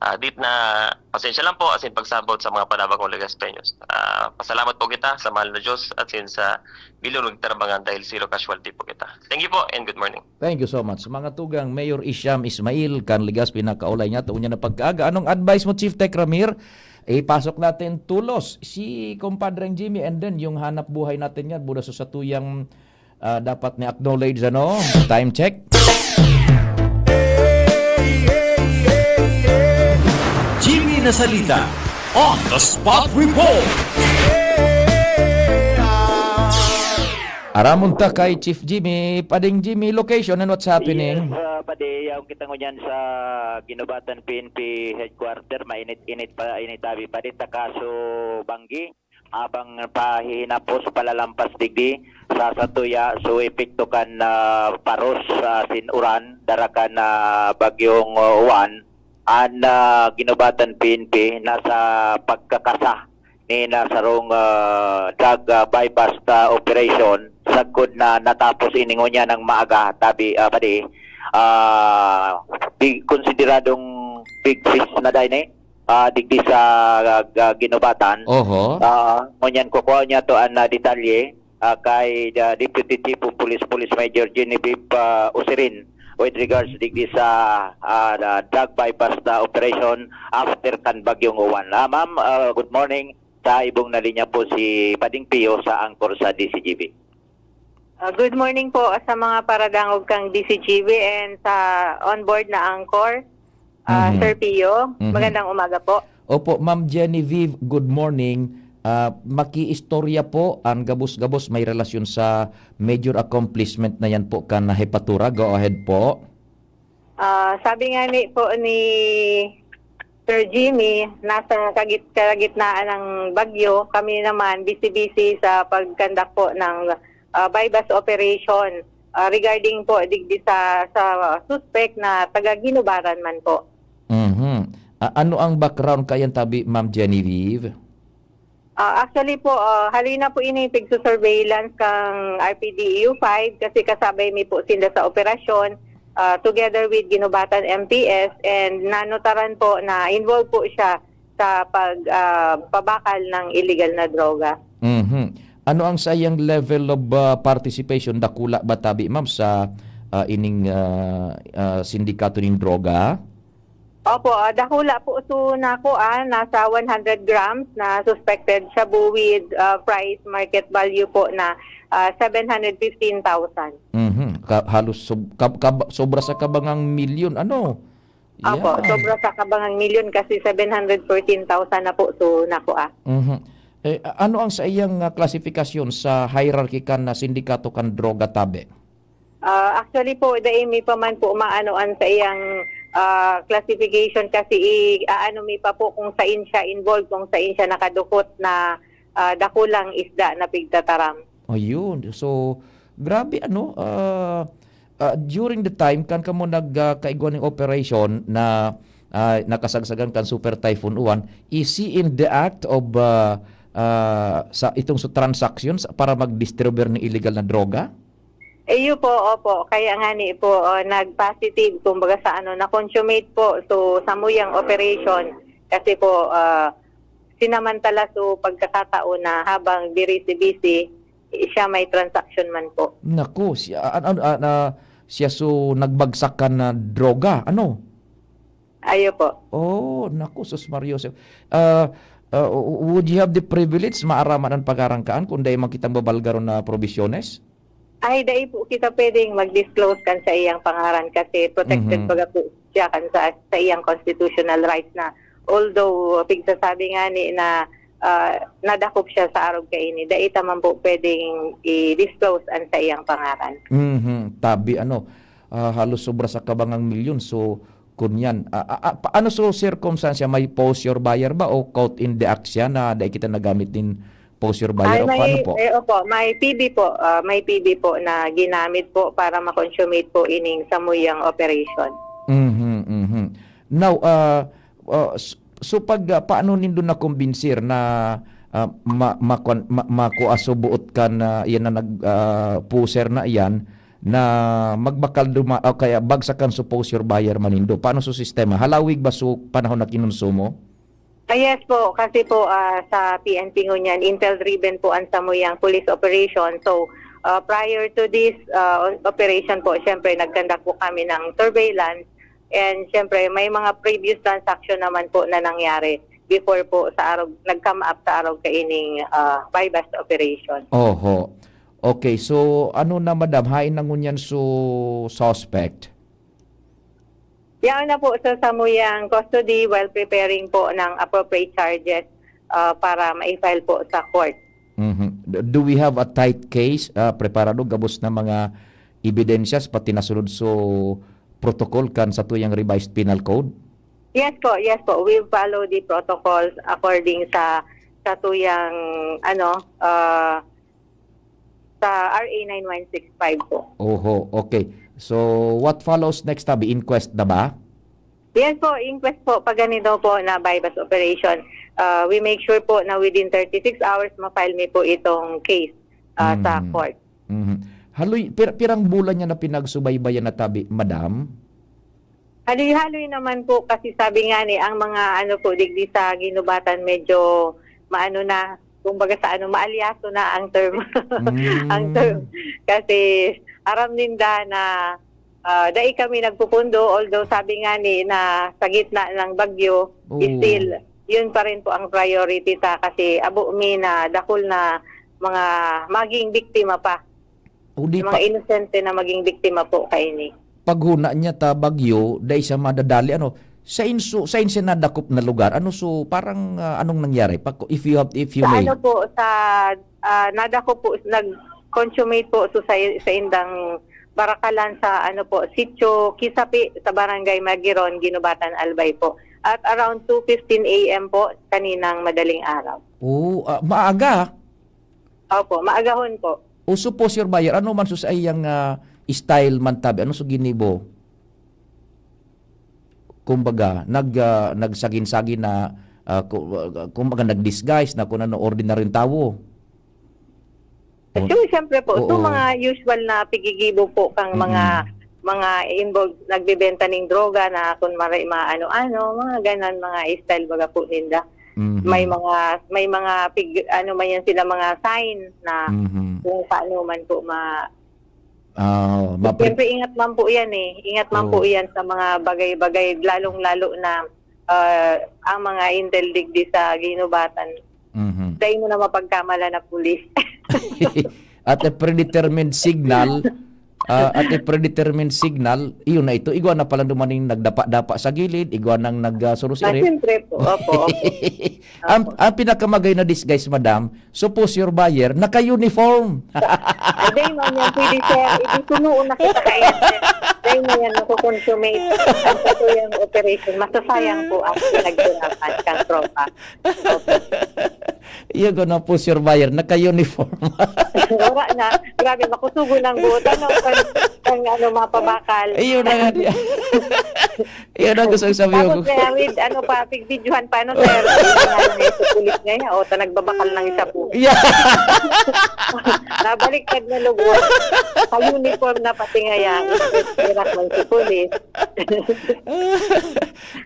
ah, dit na, pasensya lang po, as in, pagsabot sa mga panabang kong Legaspeños. Ah, pasalamat po kita sa mahal na Diyos, as in, sa bilog nagtarabangan dahil zero casualty po kita. Thank you po and good morning. Thank you so much. Mga tugang, Mayor Isham Ismail, kan Legazpi, nakaulay niya, tuon niya na pagkaaga. Anong advice mo, Chief Tech Ramir? Ipasok natin tulos si Compadreng Jimmy, and then yung hanap buhay natin yan, buda sa satuyang, ah, dapat ni acknowledge, ano? Time check. Jimmy Nasalita, on the spot report. Aramon ta kay Chief Jimmy. Pading Jimmy, location and what's happening? Yes, ah, padi, yaon kita ngunyan sa Guinobatan P N P headquarter. Mainit-init pa, init abi padi ta kaso banggi. Habang pahihinapos palalampas digdi sa satuya, so epekto kan, ah, paros, ah, sin uran, dara kan, ah, Bagyong, ah, Juan, an, ah, Guinobatan P N P nasa pagkakasa ni na sarong, ah, drug, ah, buy-bust, ah, operation, sagkod na natapos ini ngunyan ng maaga, tabi, ah, padi, ah, di, konsideradong big fish na dai ni, ah, digdi sa, ah, ga-, Guinobatan. Oho. Ah, ngunyan kukuha niya to an, ah, detalye, ah, kay, ah, Deputy Chief of Police, Police Major Genevieve, ah, Usirin with regards digdi sa, ah, the drug buy-bust, ah, operation after kan Bagyong Juan. Ah, ma'am, ah, good morning. Sa ibong na linya po si Pading Pio sa anchor sa D C G B. Ah, good morning po sa mga paradangog kang D C G B and sa onboard na anchor, ah, Mhm. Sir Pio. Mhm. Magandang umaga po. Opo, Ma'am Genevieve, good morning. Ah, makiistorya po, ang gabos-gabos may relasyon sa major accomplishment na yan po kan Jefatura. Go ahead po. Ah, sabi nga ni po ni Sir Jimmy, nasa kagit-, kalagitnaan ng bagyo. Kami naman, busy-busy sa pag-conduct po ng, ah, buy-bust operation, ah, regarding po digdi sa, sa suspect na taga Guinobatan man po. Mhm. Ah, ano ang background kayan tabi, Ma'am Genevieve? Ah, actually po, ah, halina po ini pigsu-surveillance kang R P D E U five kasi kasabay mi po sila sa operasyon, ah, together with Guinobatan M P S, and nanotaran po na involved po siya sa pag, ah, pabakal ng illegal na droga. Mhm. Ano ang sayang level of, ah, participation? Dakula ba tabi, ma'am, sa, ah, ining, ah, ah, sindikato ning droga? Opo, ah, dakula po. So, nakuan, nasa one hundred grams na suspected shabu with, ah, price market value po na, ah, seven hundred fifteen thousand. Mhm. Ka halos sob kab kab sobra sa kabangang milyon ano? Opo, sobra sa kabangang milyon kasi seven hundred fourteen thousand na po, so naku, ah. Mhm. Eh, a ano ang saiyang, ah, klasifikasyon sa hierarchikal na sindikato kan droga tabi? Ah, actually po, dai mi pa man po maano an saiyang, ah, classification kasi i-aano mi pa po kung sain siya involved, kung sain siya nakadukot na, ah, dakulang isda na pigtataram. Ayun. So, grabe ano, ah, ah, during the time kan kamo nag, ah, kaigwa ning operation na, ah, nakasagsagan kan Super Typhoon Uwan, is he in the act of, ah, ah, sa itong sa transactions para mag-distribuer ng illegal na droga? Iyo po, opo. Kaya nga ni po, ah, nag-positive, kumbaga sa ano, na-consummate po. So, samuyang operation, kasi po, ah, sinamantala so pagkakataon na habang busy-busy, eh, siya may transaction man po. Naku, siya, an an ah, na siya so nagbagsak kan, ah, droga, ano? Ayo po. Oh, naku, sus Maria Joseph. Ah, ah, w- would you have the privilege maaraman an pangaran kaan kung dai man kitang babalgaron na probisyones? Ay, dai po kita pwedeng mag-disclose kan sa iyang pangaran kasi protected Mhm. baga po siya kan sa, sa iyang constitutional rights na. Although, pigsasabi nga ni na, ah, nadakop siya sa arog kaini, dai ta man po pwedeng i-disclose an sa iyang pangaran. Mhm. Tabi, ano, ah, halos sobra sa kabangang milyon. So, kunyan, ah, ah, ah, paano so circumstance siya? May poseur buyer ba o caught in the act siya na dai kita nagamit nin poseur buyer Ay, o may, paano po? Eh, opo, may P B po, ah, may P B po na ginamit po para ma-consummate po ining samuyang operation. Mhm, mhm. Now, ah, ah, s- so pag, ah, paano nindo nakumbinsir na, ah, ma- makwan- ma- makua so buot kan, ah, iyan na nag, ah, poser na iyan na magbakal duma o kaya bagsakan so poseur buyer man nindo? Paano so sistema? Halawig ba so panahon na kinonsumo? Ah, yes po, kasi po, ah, sa P N P ngunyan, intel-driven po ang samuyang police operation. So, ah, prior to this, ah, operation po, siyempre, nag-conduct po kami ng surveillance. And siyempre, may mga previous transaction naman po na nangyari before po sa arog, nag-come up sa arog kaining, ah, buy-bust operation. Oho. Okay, so ano na, madam, hain na ngunyan so suspect? Yaon na po sa samuyang custody while preparing po ng appropriate charges, ah, para ma-file po sa court. Mhm. D- Do we have a tight case, ah, preparado, gabos na mga ebidensyas, pati nasunod so protocol kan satuyang revised penal code? Yes po, yes po. We follow the protocols according sa satuyang, ano, ah, sa R A nine one six five po. Oho, okay. So, what follows next, tabi? Inquest na ba? Yes po, inquest po. Pag ganito po na buy-bust operation, ah, we make sure po na within thirty-six hours, ma-file mi po itong case, ah, sa Mhm. court. Mhm. Haloy, pir- pirang bulan niya na pinagsubaybayan na tabi, madam? Haloy-haloy naman po kasi sabi nga ni, ang mga ano po, digdi sa ginubatan medyo maano na, kumbaga sa ano, maalyaso na ang term. Ang term. Mm. Kasi aram ninda na, ah, dai kami nagpupundo, although sabi nga ni na sa gitna ng bagyo, Oo. still, yun pa rin po ang priority ta kasi abo mi na dakul na mga maging biktima pa. O di Yung pa mga inosente na maging biktima po kaini. Paghuna niya ta bagyo, dai siya madadali, ano? Sa insu-, sa inyo nadakop na lugar, ano, so, parang, ah, anong nangyari? Pak-, if you have, if you Sa may. Ano po, sa, ah, nadakop po, nag-consummate po, so, sa, sa indang barakalan sa, ano po, Sitio Kisapi, sa Barangay Magiron, Guinobatan, Albay po. At around two fifteen A M po, kaninang madaling araw. Oo, ah, maaga. Opo, maagahon po. O, so, poseur buyer, ano man so saiyang, ah, style man tabi? Ano so ginibo? Kumbaga, nag, ah, nagsagin-sagin na, ah, ku-, ah, kumbaga, nag-disguise na kung ano, ordinaryong tawo? O, So, siyempre po, so, oo. mga usual na pigigibo po kang mga, Mm. mga involved, nagbebenta ning droga na kung maray, mga ano-ano, mga ganan, mga style baga po ninda. Mhm. May mga, may mga pig-, ano man yan sila, mga sign na Mhm. kung paano man po ma-, Ah, mapre- Siyempre, ingat man po yan eh. Ingat man Oo. po yan sa mga bagay-bagay, lalong-lalo na, ah, ang mga intel digdi sa Guinobatan. Mhm. Dai mo na mapagkamala na pulis. At a predetermined signal, Ah, at a predetermined signal, iyon na ito. Igwa na palang dumaning nagdapa-dapa sa gilid, igwa nang nag, ah, Ah, surusirit. Siyempre po. Opo, opo. Ang, Opo. Ang pinakamagay na disguise, madam, suppose your buyer, naka-uniform. Ay, dahil man yan, pwede, sir. Hindi, punuon na kita kaya, sir. Dahil na yan, makukonsummate. Ang katuyang operation, masasayang po ang pinaghirapan kang tropa. Opo. Iyo, gano po, Sir Buyer, naka-uniform. Wala na. Grabe, makusugo ng buot. Ano, pang, pang, ano, mapabakal. Ayun na nga, di-, ayun ang gusto kong sabihin ko. Tapos, kaya with, ano pa, pigvideohan pa, ano, sir? Yung nga, may sa pulis ngayon. O, ta nagbabakal ng isa po. Yeah. Nabaliktad na lugod. Sa uniform na pati ngaya. Irak man si pulis.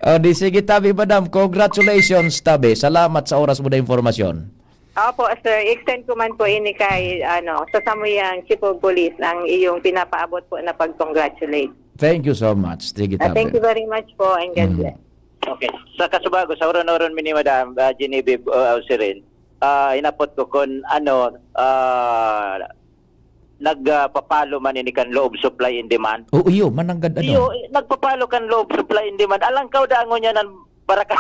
O, di sige, tabi, madam. Congratulations, tabi. Salamat sa oras mo na impormasyon. Opo, sir. Extend ko man po ini kay, ano, sa samuyang Chief of Police ang iyong pinapaabot po na pag-congratulate. Thank you so much. Sige, Ah, tabi. Thank you very much po and God Mm. bless. Okay. Sa kasubago, sa oron-oron mi ni Madam, ah, Genevieve, ah, Sirin, ah, hinapot ko kun ano, ah, nag, ah, papalo man ini kan law of supply and demand. Oo, iyo, mananggad ano. Iyo, eh, nagpapalo kan law of supply and demand. Alangkaw da ngunyan an baraka-,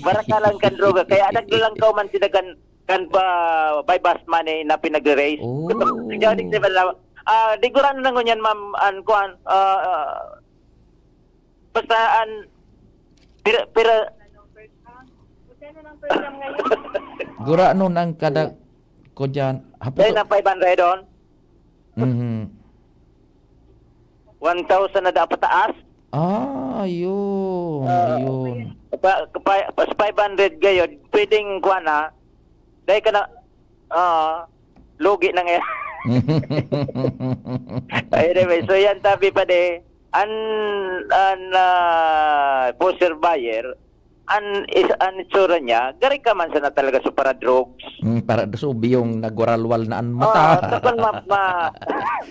barakalan kan droga. Kaya naglulangkaw man sila kan, kan ba, buy bust money na pinagre-raise. Oh. Kaya di sila, ah, di gurano na ngunyan, ma'am, an kuan, ah, ah, basta an, pira, pira, Gurano nang kada ko dyan. Hapit Dahil ko ng five hundred on? Mhm. One thousand na dapat taas? Ah, yun. Ah, Ayun. Pa, pa, pa, five hundred gayod, pwedeng kuha na. Dahil ka na, ah, lugi na ngayon. Anyway, so yan, tabi pa de, an, an, ah, pusher buyer, an, is, an itsura niya, gari ka man sana talaga sa para drugs. Mm, para so, biyong nagwaralwal na an mata. Ah, tapos ma, ma,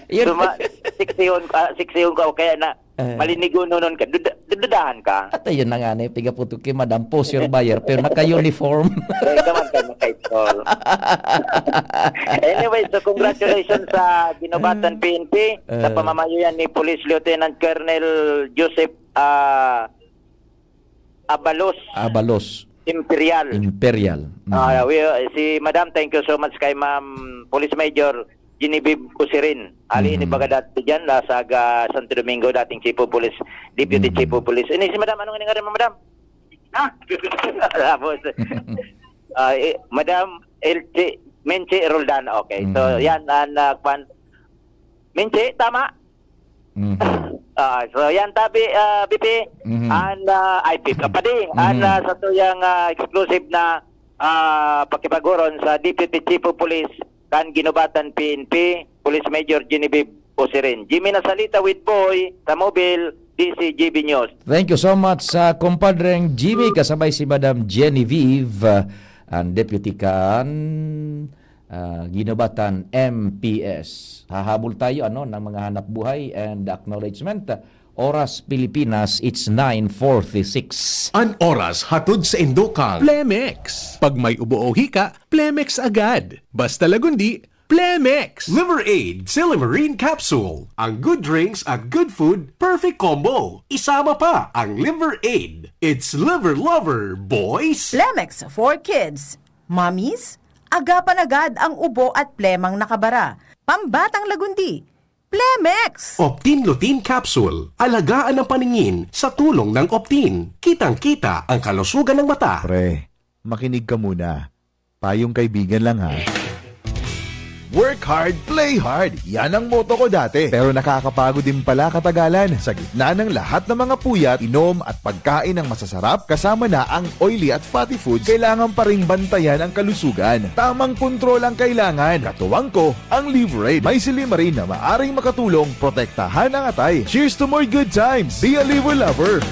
Yun. suma, siksihon ka, siksihon ka, o kaya na, Eh. malinigononon ka, duda-, dududahan ka. At ayun na nga, na, piga puto ki Madam, pusher buyer, pero naka-uniform. Eh, ka man ka, naka-stall. Anyway, so congratulations sa Ginobatan Mm. P N P, sa Eh. pamamayo yan ni Police Lieutenant Colonel Joseph, ah, Abalos. Abalos. Imperial. Imperial. Mm. Ah, we, si Madam, thank you so much kay Ma'am Police Major Genevieve Usirin. Ali ni Mm. Bagadat diyan, nasa ga Santo Domingo, dating Chief of Police, Deputy Mm. Chief of Police. Ini si Madam, anong ngaran mo, Madam? Ha? Tapos, ah, eh, Madam Elche, Menche Roldan. Okay. So, Mm. yan, ah, na, kwan. Menche, tama? Mhm. Ah, so, yan, tabi, ah, B P, Mhm. and, ah, I P, kapadi, and, Mhm. ah, sa tuyang, ah, exclusive na, ah, pakipaghuron sa Deputy Chief of Police kan Ginobatan P N P, Police Major Genevieve Usirin. Jimmy Nasalita with Boy, sa Mobile, D C G B News. Thank you so much sa kumpadreng Jimmy, kasabay si Madam Genevieve, ah, ang deputy kan, ah, Ginobatan M P S. Hahabol tayo, ano, ng mga hanap buhay and acknowledgement. Oras Pilipinas, it's nine forty-six. An oras hatod sa Indokang Plemex. Pag may ubo o hika, Plemex agad. Basta Lagundi, Plemex! Liver Aid, Silymarin Capsule. Ang good drinks at good food, perfect combo. Isama pa ang Liver Aid. It's Liver Lover, boys! Plemex for kids. Mommies, agapan agad ang ubo at plemang nakabara. Pambatang Lagundi, Plemex! Optin Lutein Capsule. Alagaan ang paningin sa tulong ng Optin. Kitang-kita ang kalusugan ng mata. Pre, makinig ka muna. Payong kaibigan lang, ha. Work hard, play hard. Yan ang motto ko dati. Pero nakakapagod din pala katagalan. Sa gitna ng lahat ng mga puyat, inom at pagkain ng masasarap, kasama na ang oily at fatty foods, kailangan pa ring bantayan ang kalusugan. Tamang kontrol ang kailangan. Katuwang ko, ang Liver Aid. May silymarin na maaring makatulong protektahan ang atay. Cheers to more good times! Be a Liver Lover!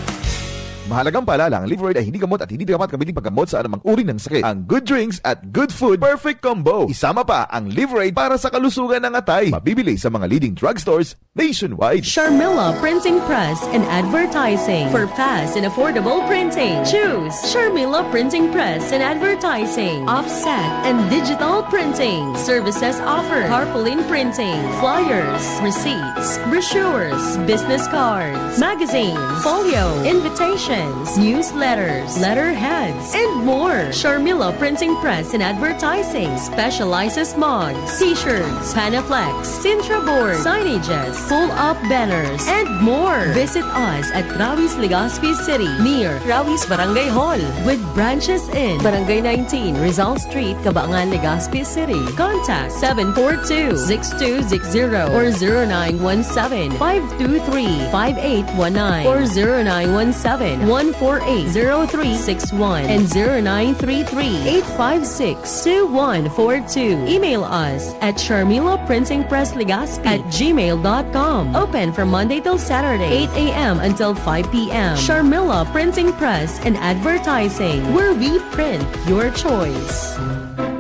Mahalagang paalala, ang Liverade ay hindi gamot at hindi dapat gamitin paggamot sa anumang uri ng sakit. Ang good drinks at good food, perfect combo. Isama pa ang Liverade para sa kalusugan ng atay. Mabibili sa mga leading drugstores nationwide. Sharmila Printing Press and Advertising. For fast and affordable printing, choose Sharmila Printing Press and Advertising. Offset and digital printing. Services offered: tarpaulin printing, flyers, receipts, brochures, business cards, magazines, folio, invitations, newsletters, letterheads, and more. Sharmila Printing Press and Advertising specializes mugs, t-shirts, Panaflex, Sintra boards, signages, pull-up banners, and more. Visit us at Rawis, Legazpi City, near Rawis Barangay Hall, with branches in Barangay nineteen, Rizal Street, Cabangan, Legazpi City. Contact seven four two, six two six zero or zero nine one seven, five two three, five eight one nine or zero nine one seven, one four eight, zero three six one and zero nine three three, eight five six, two one four two. Email us at Sharmila Printing Press Legazpi at gmail dot com. Open from Monday till Saturday, eight a.m. until five p.m. Sharmila Printing Press and Advertising, where we print your choice.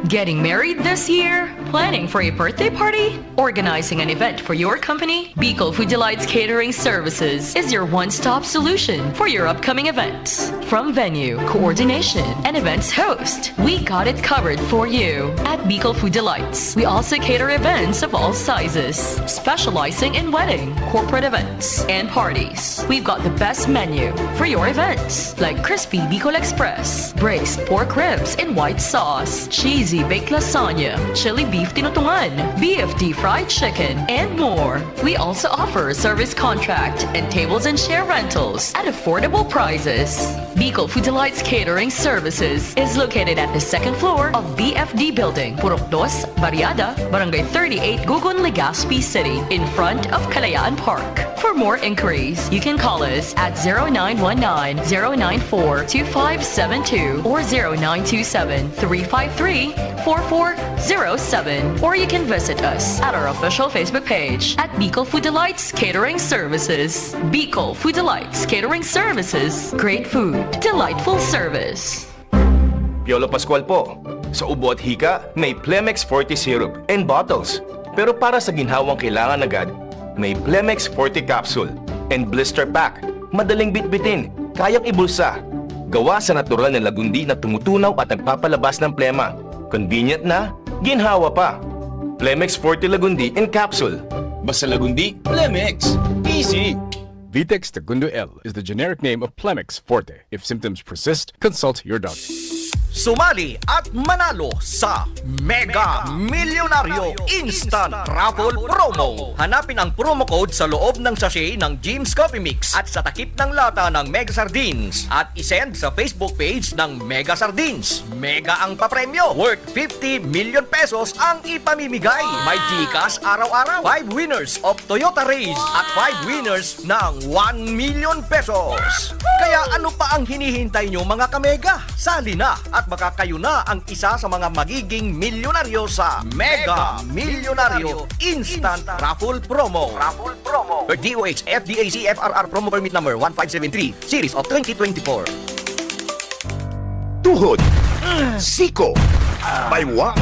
Getting married this year? Planning for a birthday party? Organizing an event for your company? Bicol Food Delights Catering Services is your one-stop solution for your upcoming events. From venue, coordination, and events host, we got it covered for you. At Bicol Food Delights, we also cater events of all sizes, specializing in wedding, corporate events, and parties. We've got the best menu for your events, like crispy Bicol Express, braised pork ribs in white sauce, cheesy baked lasagna, chili beef tinutungan, B F T fried chicken, and more. We also offer service contract and tables and chair rentals at affordable prices. Bicol Food Delights Catering Services is located at the second floor of B F D Building, Purok Dos, Barriada, Barangay thirty-eight, Gugon, Legazpi City, in front of Kalayaan Park. For more inquiries, you can call us at zero nine one nine, zero nine four, two five seven two or zero nine two seven, three five three, four four zero seven, or you can visit us at our official Facebook page at Bicol Food Delights Catering Services. Bicol Food Delights Catering Services. Great food, delightful service. Piolo Pascual po. Sa ubo at hika, may Plemex Forte Syrup and bottles. Pero para sa ginhawang kailangan agad, may Plemex Forte Capsule and Blister Pack. Madaling bitbitin, kayang ibulsa. Gawa sa natural na lagundi na tumutunaw at nagpapalabas ng plema. Convenient na, ginhawa pa. Plemex Forte Lagundi in Capsule. Basta Lagundi, Plemex. Easy! Vitex Tagundo L is the generic name of Plemex Forte. If symptoms persist, consult your doctor. Sumali at manalo sa Mega Milyonaryo Instant Raffle Promo. Hanapin ang promo code sa loob ng sachet ng Jim's Coffee Mix at sa takip ng lata ng Mega Sardines at isend sa Facebook page ng Mega Sardines. Mega ang papremyo, worth fifty million pesos ang ipamimigay. May GCash araw-araw, five winners of Toyota Raize at five winners ng one million pesos. Kaya ano pa ang hinihintay nyo, mga kamega? Sali na at baka kayo na ang isa sa mga magiging milyonaryo sa Mega Milyonaryo Instant Raffle Promo. Raffle Promo. DOH FDAC FRR Promo Permit Number one five seven three, Series of twenty twenty-four. Tuhod, siko, baywang.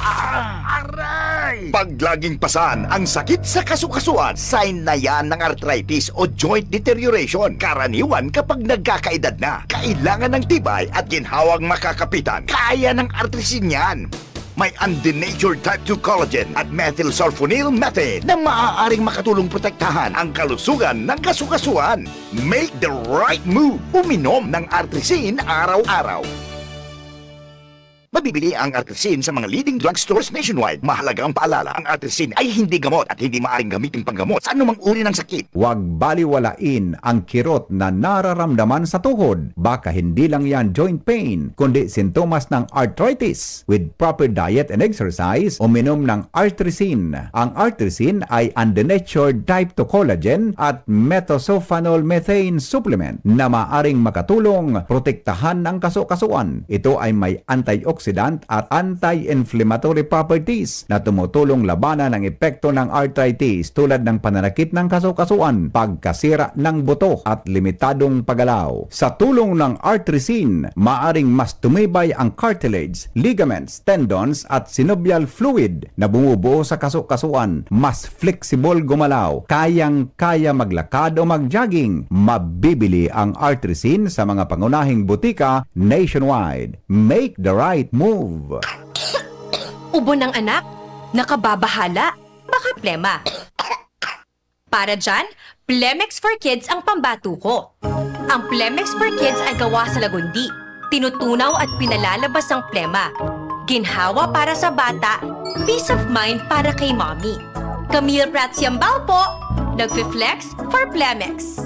Aray! Pag laging pasan ang sakit sa kasukasuan, sign na yan ng arthritis o joint deterioration. Karaniwan kapag nagkakaedad na, kailangan ng tibay at ginhawang makakapitan. Kaya ng artrisin yan. May undenatured type two collagen at methylsulfonyl methane na maaaring makatulong protektahan ang kalusugan ng kasukasuan. Make the right move. Uminom ng Artrisin araw-araw. Mabibili ang Artrisin sa mga leading drugstores nationwide. Mahalagang paalala, ang Artrisin ay hindi gamot at hindi maaring gamitin panggamot sa anumang uri ng sakit. Huwag baliwalain ang kirot na nararamdaman sa tuhod. Baka hindi lang yan joint pain, kundi sintomas ng arthritis. With proper diet and exercise, uminom ng Artrisin. Ang Artrisin ay undenatured type two collagen at methylsulfonyl methane supplement na maaring makatulong protektahan ang kasukasuan. Ito ay may antioxidant antioxidant at anti-inflammatory properties na tumutulong labanan ang epekto ng arthritis tulad ng pananakit ng kasukasuan, pagkasira ng buto at limitadong paggalaw. Sa tulong ng Artrisin, maaring mas tumibay ang cartilage, ligaments, tendons at synovial fluid na bumubuo sa kasukasuan, mas flexible gumalaw, kayang-kaya maglakad o mag-jogging. Mabibili ang Artrisin sa mga pangunahing butika nationwide. Make the right move! Ubo ng anak? Nakababahala? Baka plema. Para dyan, Plemex for Kids ang pambato ko. Ang Plemex for Kids ay gawa sa lagundi. Tinutunaw at pinalalabas ang plema. Ginhawa para sa bata, peace of mind para kay mommy. Camille Prats Yambao po, nagfi-flex for Plemex.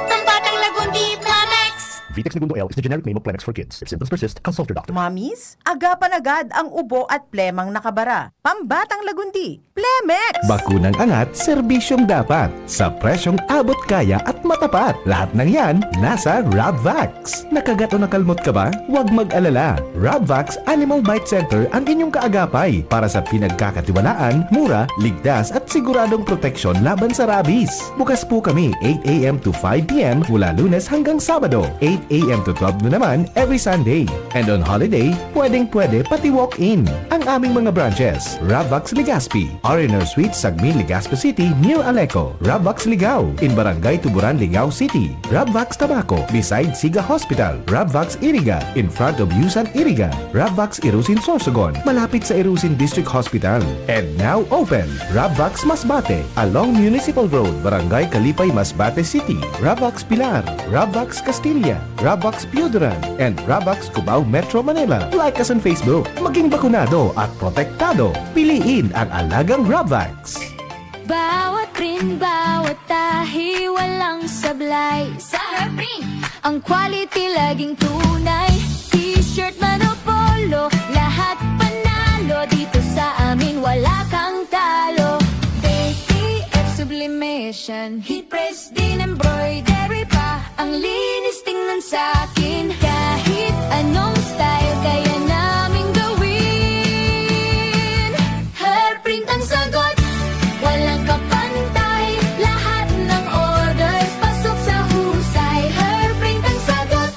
Ang batang lagundi, Plemex! Vitex Negundo L is the generic name of Plemex for kids. If symptoms persist, consult your doctor. Mamis, agapan agad ang ubo at plemang nakabara. Pambatang lagundi, Plemex! Bakunang angat, serbisyong dapat. Sa presyong abot kaya at matapat. Lahat ng yan, nasa Rabvax. Nakagat o nakalmot ka ba? Huwag mag-alala. Rabvax Animal Bite Center ang inyong kaagapay para sa pinagkakatiwalaan, mura, ligtas at siguradong proteksyon laban sa rabies. Bukas po kami eight a.m. to five p.m. mula Lunes hanggang Sabado, eight a.m. to twelve noon naman every Sunday. And on holiday, pwedeng-pwede pati walk-in. Ang aming mga branches, Rabvax Legazpi, R and R Suite, Sagmin, Legazpi City, near Aleco, Rabvax Ligao, in Barangay Tuburan, Ligao City, Rabvax Tabaco, beside Siga Hospital, Rabvax Iriga, in front of Yusan Iriga, Rabvax Irusin Sorsogon, malapit sa Irusin District Hospital. And now open, Rabvax Masbate, along Municipal Road, Barangay Kalipay, Masbate City, Rabvax Pilar, Rabvax Castilla, Rabvax Pioduran, and Rabvax Cubao Metro Manila. Like us on Facebook. Maging bakunado at protektado. Piliin ang alagang Rabvax. Bawat print, bawat tahi, walang sablay. Sa Herprint, ang quality laging tunay. T-shirt man o polo, lahat panalo. Dito sa amin, wala kang talo. A T F Sublimation, heat press din embroidery pa. Ang linis tingnan sa akin. Kahit anong style, kaya naming gawin. Hairprint ang sagot, walang kapantay. Lahat ng orders pasok sa husay. Hairprint ang sagot,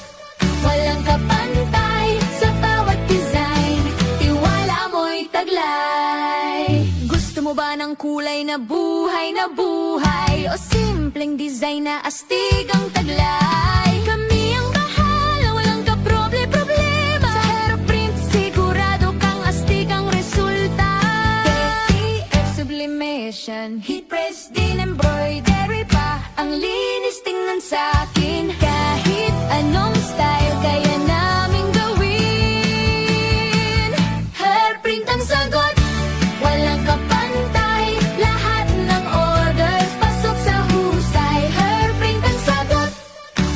walang kapantay. Sa bawat design, tiwala mo'y taglay. Gusto mo ba ng kulay na buhay na buhay? O simpleng design na astig ang taglay? Kami ang bahala, walang kaproble-problema. Sa Hairprint, sigurado kang astig ang resulta. A T F Sublimation, heat press din embroidery pa. Ang linis tingnan sa akin. Kahit anong style, kaya naming gawin. Hairprint ang sagot, walang kapantay. Lahat ng orders pasok sa husay. Hairprint ang sagot,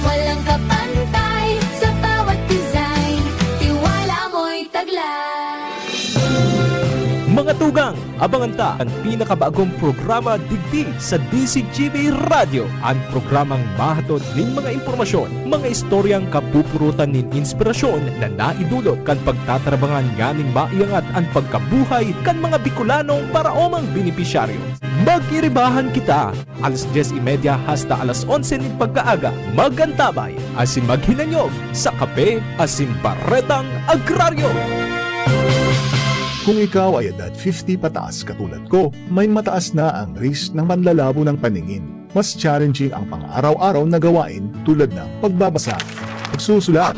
walang kapantay. Sa bawat design, tiwala mo'y taglay. Mga tugang, abangan ta an pinakabagong programa digdi sa D Z G B Radyo, an programang mahatod nin mga impormasyon, mga istoryang kapupurutan nin inspirasyon na naidulot kan pagtatarabangan nganing maiangat an pagkabuhay kan mga Bicolanong paraomang benepisyaryo. Mag-iribahan kita! Alas dyes y media hasta alas onse nin pagkaaga, mag-antabay asin maghinanyog sa Kape asin Baretang Agraryo. Kung ikaw ay edad fifty pataas katulad ko, may mataas na ang risk ng panlalabo ng paningin. Mas challenging ang pang-araw-araw na gawain tulad ng pagbabasa, pagsusulat,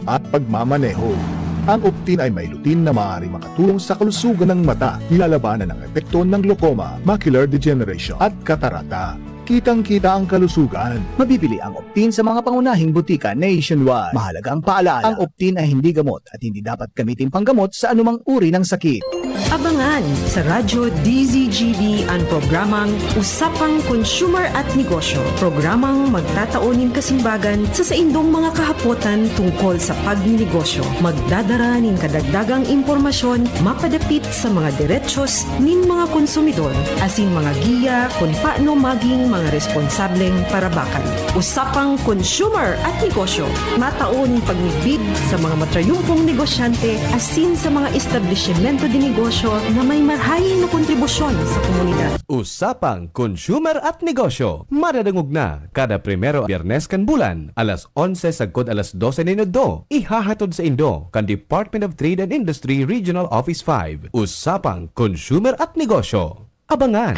at pagmamaneho. Ang Optin ay may lutein na maaaring makatulong sa kalusugan ng mata, nilalabanan ang epekto ng glaucoma, macular degeneration, at katarata. Kitang-kita ang kalusugan. Mabibili ang Optin sa mga pangunahing butika nationwide. Mahalagang paalala, ang Optin ay hindi gamot at hindi dapat gamitin panggamot sa anumang uri ng sakit. Abangan sa Radyo D Z G B an programang Usapang Consumer at Negosyo, programang magtatao nin kasimbagan sa saindong mga kahapotan tungkol sa pagninegosyo. Magdadara nin kadagdagang impormasyon mapadapit sa mga derechos nin mga konsumidor asin mga giya kun paano maging Mga responsableng parabakan. Usapang consumer at negosyo. Matao nin pagmigbid sa mga matrayumpong negosyante asin sa mga establisimento de negosyo na may marahay na kontribusyon sa komunidad. Usapang Consumer at Negosyo. Madadangog na kada primero Biyernes kan bulan, alas onse sagkod alas dose nin udto. Ihahatod saindo kan Department of Trade and Industry Regional Office five. Usapang Consumer at Negosyo. Abangan!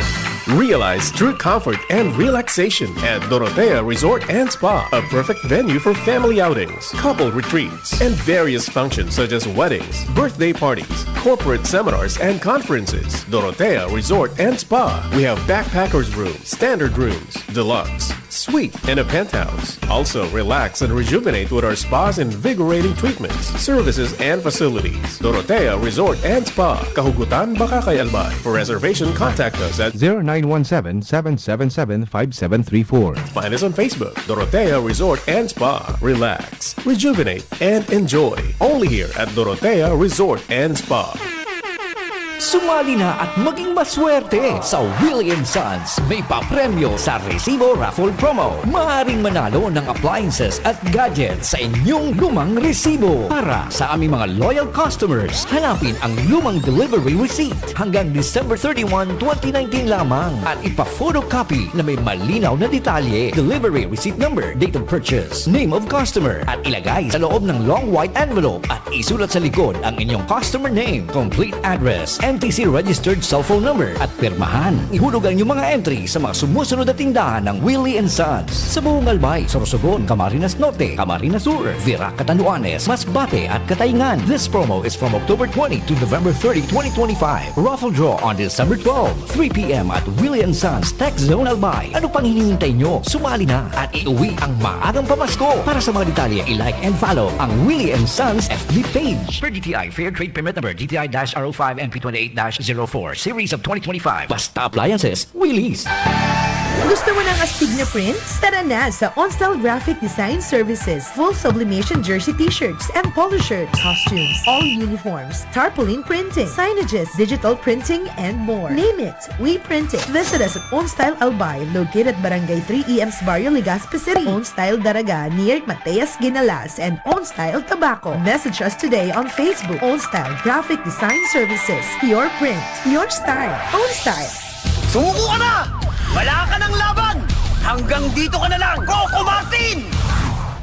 Realize true comfort and relaxation at Dorotea Resort and Spa, a perfect venue for family outings, couple retreats, and various functions such as weddings, birthday parties, corporate seminars, and conferences. Dorotea Resort and Spa. We have backpackers room, standard rooms, deluxe, suite, and a penthouse. Also, relax and rejuvenate with our spa's invigorating treatments, services, and facilities. Dorotea Resort and Spa, Kahugutan, Bacacay, Albay. For reservation, contact us at zero nine one seven, seven seven seven, five seven three four. Find us on Facebook, Dorotea Resort and Spa. Relax, rejuvenate, and enjoy. Only here at Dorotea Resort and Spa. Sumali na at maging maswerte sa Willie and Sons. May papremyo sa Resibo Raffle Promo. Maaaring manalo ng appliances at gadgets sa inyong lumang resibo. Para sa aming mga loyal customers, hanapin ang lumang delivery receipt hanggang December thirty-one, twenty nineteen lamang at ipa-photocopy na may malinaw na detalye, delivery receipt number, date of purchase, name of customer, at ilagay sa loob ng long white envelope at isulat sa likod ang inyong customer name, complete address, N T C registered cellphone number, at pirmahan. Ihulog ang inyong mga entry sa mga sumusunod na tindahan ng Willie and Sons sa buong Albay, Sorsogon, Camarines Norte, Camarines Sur, Virac, Catanduanes, Masbate, at Cataingan. This promo is from October twenty to November thirty, twenty twenty-five. Raffle draw on December twelve, three p m at Willie and Sons Tech Zone Albay. Ano pang hinihintay nyo? Sumali na at iuwi ang maagang pamasko. Para sa mga detalye, i-like and follow ang Willie and Sons F B page. Per D T I Fair Trade Permit Number D T I dash R O five N P twenty-eight dash zero four, Series of twenty twenty-five. Basta Appliances, Willie's. Gusto mo ng astig na prints? Tara na sa Onstyle Graphic Design Services. Full sublimation jersey t-shirts and polo shirts, costumes, all uniforms, tarpaulin printing, signages, digital printing, and more. Name it, we print it. Visit us at Onstyle Albay, located at Barangay three E M sa Barrio Legazpi City. Onstyle Daraga, near Mateas Ginalas, and Onstyle Tabaco. Message us today on Facebook. Onstyle Graphic Design Services. Your print, your style. Onstyle. Sumuko ka na! Wala ka ng laban! Hanggang dito ka na lang, Coco Martin!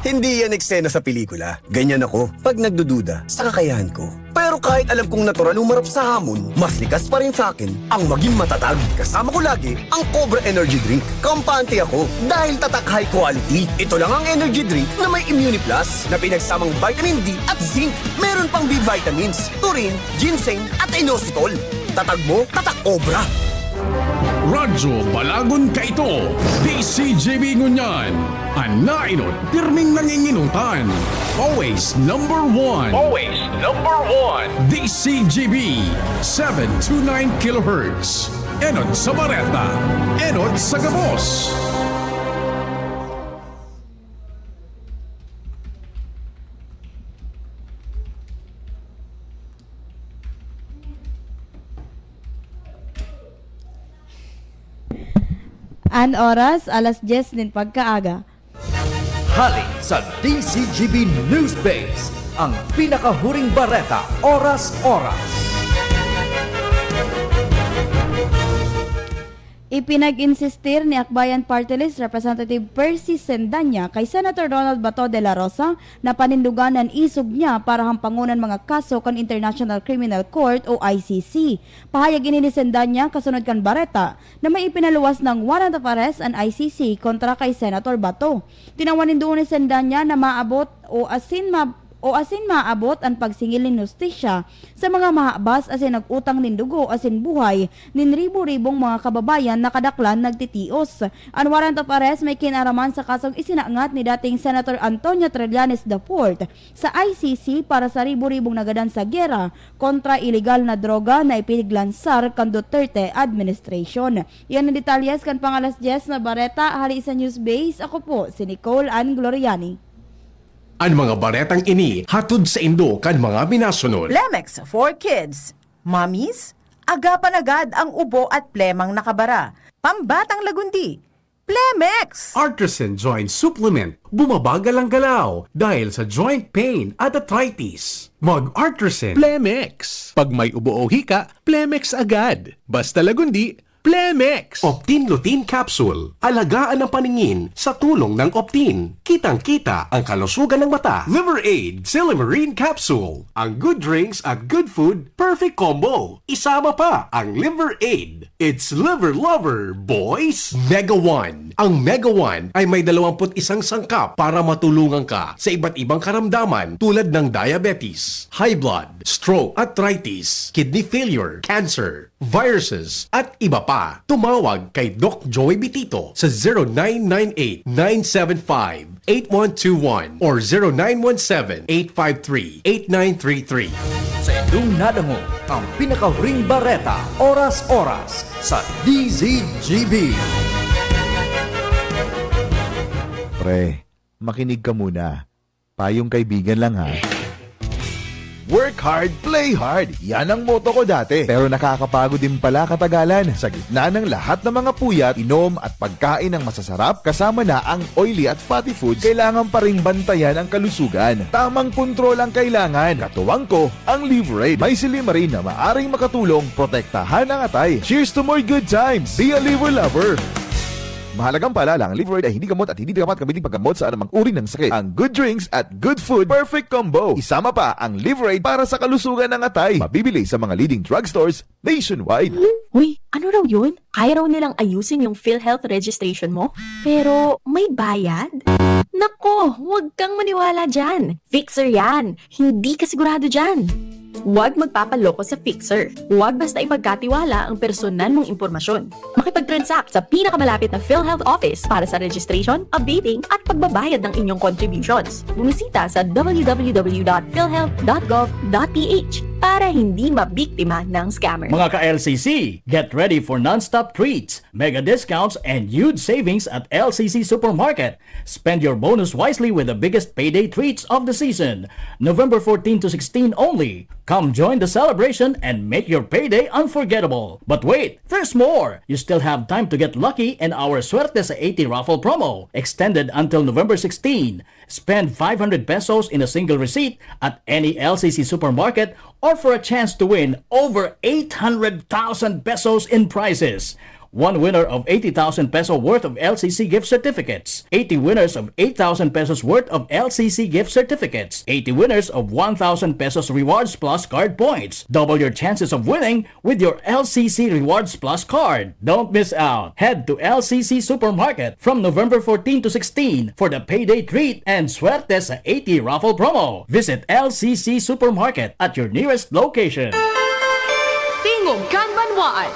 Hindi yan eksena sa pelikula. Ganyan ako pag nagdududa sa kakayahan ko. Pero kahit alam kong natural humarap sa hamon, mas likas pa rin sa akin ang maging matatag. Kasama ko lagi ang Cobra Energy Drink. Kampante ako dahil tatak, high quality. Ito lang ang energy drink na may Immune Plus na pinagsamang vitamin D at zinc. Meron pang B vitamins, taurine, ginseng at inositol. Tatag mo, tatak Cobra! Radyo Balagon kaito, D C G B ngunyan. An naenot, pirming nanginginutan. Always number one. Always number one. D C G B, seven two nine kilohertz. Enot sa bareta, enot sa gabos. An oras, alas dyes nin pagkaaga. Hali sa D C G B News Base, ang pinakahuring bareta, oras-oras. Ipinag-insistir ni Akbayan Party List Representative Percy Sendanya kay Senator Ronald Bato de la Rosa na panindogan an isog niya para hampangon an mga kaso kan International Criminal Court o I C C. Pahayag ini ni Sendanya kasunod kan bareta na may ipinaluwas ng warrant of arrest an I C C kontra kay Senator Bato. Tinawan nindo ni Sendanya na maabot o asin ma-, o asin maabot an pagsingil nin hustisya sa mga mahabas asin nag-utang nin dugo asin buhay nin ribo-ribong mga kababayan na kadaklan nagtitios. An warrant of arrest may kinaraman sa kasong isinangat ni dating Senator Antonio Trillanes the fourth sa I C C para sa ribo-ribong nagadan sa giyera kontra ilegal na droga na ipinaglansar kan Duterte administration. Iyan an detalyes kan pang-alas dyes na bareta hali sa News Base. Ako po si Nicole Ann Gloriani. An mga baretang ini hatod saindo kan mga minasunod. Lemex for Kids. Mommies, agapan agad ang ubo at plemang nakabara. Pambatang lagundi. Plemex! Artisan Joint Supplement. Bumabagal ang galaw dahil sa joint pain at arthritis. Mag-Artisan. Plemex. Pag may ubo o hika, Plemex agad. Basta lagundi, Plemex. Optin Lutein Capsule. Alagaan ang paningin sa tulong ng Optin. Kitang-kita ang kalusugan ng mata. Liver Aid Silimarin Capsule. Ang good drinks at good food, perfect combo. Isama pa ang Liver Aid. It's Liver Lover, boys! Mega One. Ang Mega One ay may dalawampu't isang sangkap para matulungan ka sa iba't ibang karamdaman tulad ng diabetes, high blood, stroke, arthritis, kidney failure, cancer, viruses, at iba pa. Tumawag kay Doc Joey Bitito sa zero nine nine eight nine seven five eight one two one or zero nine one seven eight five three eight nine three three. Sa indong nadangog ang pinakahuring bareta, oras-oras sa D Z G B. Pre, makinig ka muna. Payong kaibigan lang, ha. Work hard, play hard. Yan ang motto ko dati. Pero nakakapagod din pala katagalan. Sa gitna ng lahat ng mga puyat, inom at pagkain ng masasarap, kasama na ang oily at fatty foods, kailangan pa ring bantayan ang kalusugan. Tamang kontrol ang kailangan. Katuwang ko, ang Liverade. May silimarin na maaring makatulong protektahan ang atay. Cheers to more good times! Be a Liver Lover! Mahalagang paalala, ang Liverade ay hindi gamot at hindi dapat gamitin paggamot sa anumang uri ng sakit. Ang good drinks at good food, perfect combo. Isama pa ang Liverade para sa kalusugan ng atay. Mabibili sa mga leading drugstores nationwide. Uy, ano raw yun? Kaya raw nilang ayusin yung PhilHealth registration mo? Pero may bayad? Nako, huwag kang maniwala dyan. Fixer yan. Hindi ka sigurado dyan. Huwag magpapaloko sa Fixer. Huwag basta ipagkatiwala ang personal mong impormasyon. Makipag-transact sa pinakamalapit na PhilHealth office para sa registration, updating, at pagbabayad ng inyong contributions. Bumisita sa w w w dot philhealth dot gov dot p h para hindi mabiktima ng scammer. Mga ka-L C C, get ready for non-stop treats, mega discounts, and huge savings at L C C Supermarket. Spend your bonus wisely with the biggest payday treats of the season. November fourteen to sixteen only. Come join the celebration and make your payday unforgettable. But wait, there's more! You still have time to get lucky in our Suerte sa eighty raffle promo, extended until November sixteen. Spend five hundred pesos in a single receipt at any L C C supermarket or for a chance to win over eight hundred thousand pesos in prizes. One winner of eighty thousand peso worth of L C C gift certificates. Eighty winners of eight thousand pesos worth of L C C gift certificates. Eighty winners of one thousand pesos rewards plus card points. Double your chances of winning with your L C C Rewards Plus card. Don't miss out. Head to L C C Supermarket from November fourteen to sixteen for the Payday Treat and Suerte sa eighty raffle promo. Visit L C C Supermarket at your nearest location. Tingog kan Banwaan.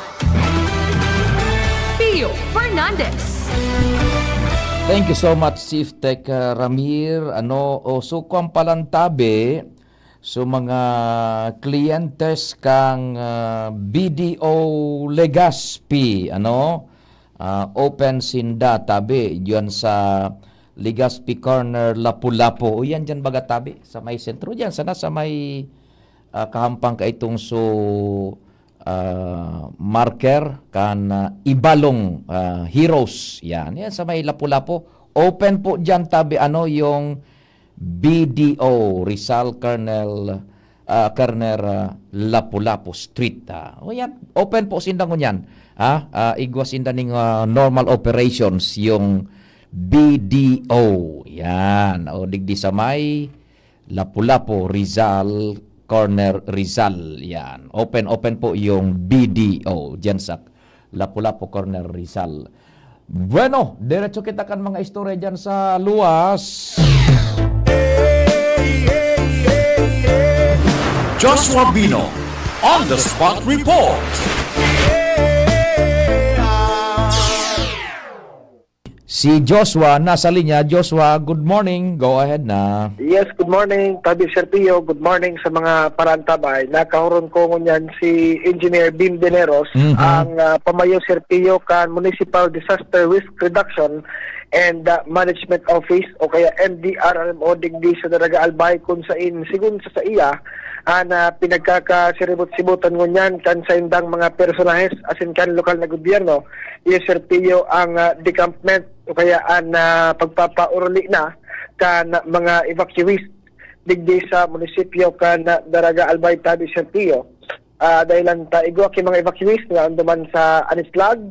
Pio Fernandez. Thank you so much, Chief Tech, uh, Ramir. Ano, o, so, kwan palan tabi, so, mga kliyentes kang, ah, B D O Legazpi, ano, ah, open sinda tabi diyan sa Legazpi Corner, Lapu-Lapu. O, yan diyan baga tabi, sa may sentro diyan, sana sa may, ah, kahampang kaitong so, ah, marker kan, ah, Ibalong, ah, Heroes. Yan, yan sa may Lapu-Lapu. Open po diyan tabi, ano, yung B D O, Rizal Colonel, ah, Colonel, ah, Lapu-Lapu Street, ah. O yan, open po sinda ngunyan. Ah, ah, igwa sinda ning, ah, normal operations yung B D O. Yan. O, digdi sa may Lapu-Lapu, Rizal, Corner Rizal. Yan. Open, open po yung B D O diyan sa Lapu-Lapu, Corner Rizal. Bueno, diretso kita kan mga istorya dyan sa luwas. Joshua Bino, On the Spot Report. Si Joshua nasa linya. Joshua, good morning. Go ahead na. Yes, good morning, Tabi Serpio. Good morning sa mga parantabay. Nakahuron ko ngunyan si Engineer Bim Deneros, Mhm. ang, ah, pamayo Serpio kan Municipal Disaster Risk Reduction and, ah, Management Office o kaya M D R R M O digdi sa Daraga Albay, kun sain, sigun sa saiya, an, ah, pinagkakasiribot-sibutan ngunyan kan saindang mga personahes asin kan lokal na gobyerno. Iyo, Serpio, ang, ah, decampment o kaya an, ah, pagpapauruli na kan mga evacuees digdi sa munisipyo kan, ah, Daraga Albay, Tabi, Serpio. Ah, dahilan ta igwa ki mga evacuees na anduman sa Anislag.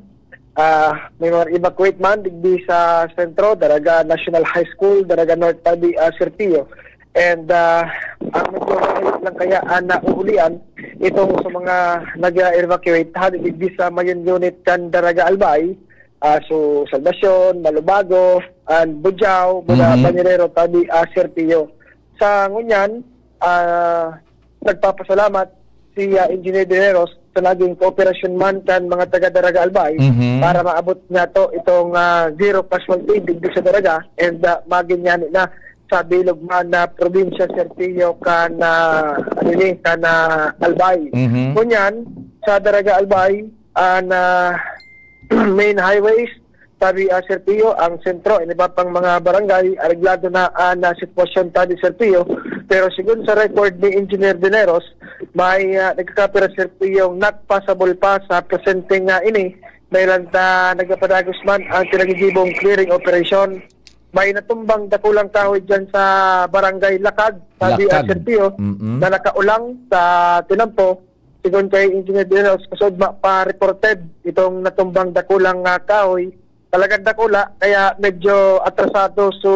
Ah, may mga evacuate man digdi sa sentro, Daraga National High School, Daraga North, Tabi, ah, Serpio. And, ah, ang medyo malayo lang kaya ang nauulian itong sa mga nag-evacuate hali digdi sa main unit kan Daraga Albay, ah, so Salvacion, Malubago, and Bujao, muna Mhm. Banyerero, Tabi, ah, Serpio. Sa ngunyan, ah, nagpapasalamat si, ah, Engineer Dineros sa naging kooperasyon man kan mga taga Daraga Albay Mhm. para maabot niya to itong, ah, zero casualty digdi sa Daraga and, ah, magin niya na sa bilog man na probinsya, Serpio, kan, ah, ano ni, kan, ah, Albay. Mhm. Ngunyan, sa Daraga Albay, ah, na main highways, Tabi, ah, Serpio, ang sentro, and iba pang mga barangay, areglado na ang, ah, sitwasyon, Tabi, Serpio. Pero sigun sa record ni Engineer Dineros, may, ah, nagkakapira, Serpio, nagpasabol pa sa presenteng, ah, ini. May lanta nagpapadagos man ang pinagigibong clearing operation. May natumbang dakulang kahoy dyan sa barangay Lakag, Tabi, ah, Lakag. Serpio, Mm-mm. na nakaulang sa tinampo. Sigon kay Engineer Dineros, kasod ma pa-reported itong natumbang dakulang, ah, kahoy. Talagang dakula, kaya medyo atrasado so,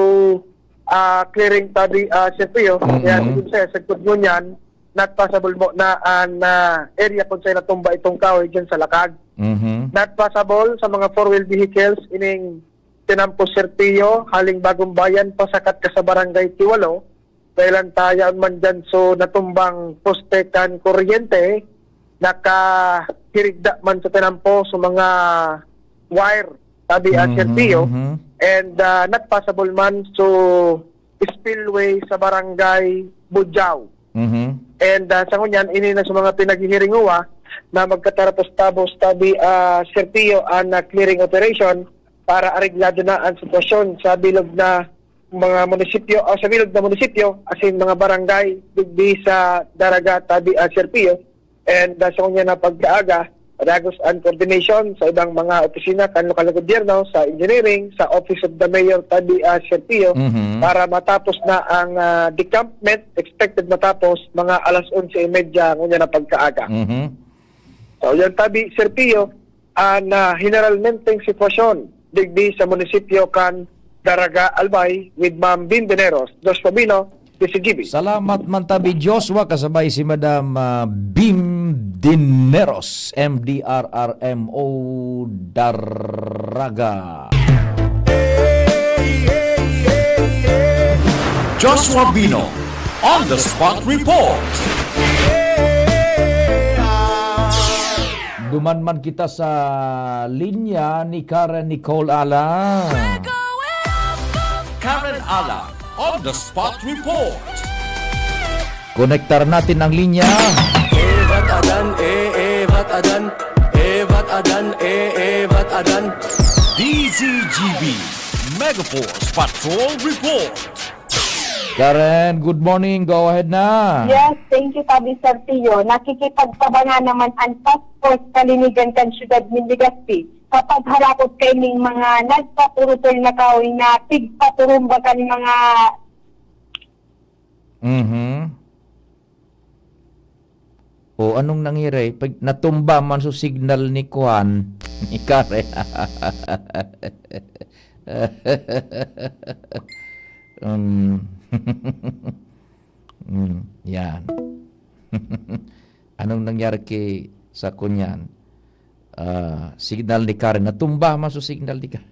ah, clearing, Tabi, ah, Serpio. Kaya Mm-mm. sigon sa'yo, sagkod ngunyan, nagpasabol mo na an, ah, area kung saan natumba itong kahoy dyan sa Lakag. Mhm. Nagpasabol sa mga four-wheel vehicles ining tinampo, Serpio, haling Bagong Bayan, pasakat ka sa Barangay Tiwalo, dahilan ta yaon man dyan so natumbang poste kan kuryente, nakahirigda man sa tinampo so mga wire, Tabi, ah, Mhm, Serpio, mhm. and, ah, nagpasabol man so spillway sa Barangay Bujao. Mhm. And, ah, sa ngunyan, ini na sa mga pinaghihiringuwa na magkatarapos-tabos, Tabi, ah, Serpio, an, ah, clearing operation para areglado na ang sitwasyon sa bilog na mga munisipyo, o sa bilog na munisipyo, asin mga barangay digdi sa Daraga, Tabi, ah, Serpio. And, ah, sa ngunyan na pagkaaga, padagos an coordination sa ibang mga opisina kan lokal na gobyerno, sa engineering, sa Office of the Mayor, Tabi, ah, Serpio, Mhm. para matapos na ang, ah, decampment, expected matapos mga alas onse y media ngunyan na pagkaaga. Mhm. So, yan, Tabi, Serpio, an, ah, generalmenteng sitwasyon digdi sa munisipyo kan Daraga Albay with Ma'am Bim Dineros, Joshua Bino, D C G B. Salamat man, Tabi Joshua, kasabay si Madam, ah, Bim Dineros, M D R R M O Daraga. Joshua Bino, on the spot report. Duman man kita sa linya ni Karen Nicole Ala. Karen Ala, on the spot report. Konektar natin ang linya. Evat adan, e, evat adan, evat adan, e, evat adan. D Z G B, Megaforce Patrol Report. Karen, good morning. Go ahead na. Yes, thank you, Tabi Serpio. Nakikipagtabangan naman ang task force kalinigan kan siyudad nin Legazpi sa pagharapot kaining mga nagpapurutol na kahoy na pigpaturumba kan mga Mhm. O, anong nangyari? Pag natumba man so signal ni Kuan, ni Karen. Um, mm, yan. Anong nangyari kay sa kunyan? Ah, signal ni Karen. Natumba man so signal ni Karen.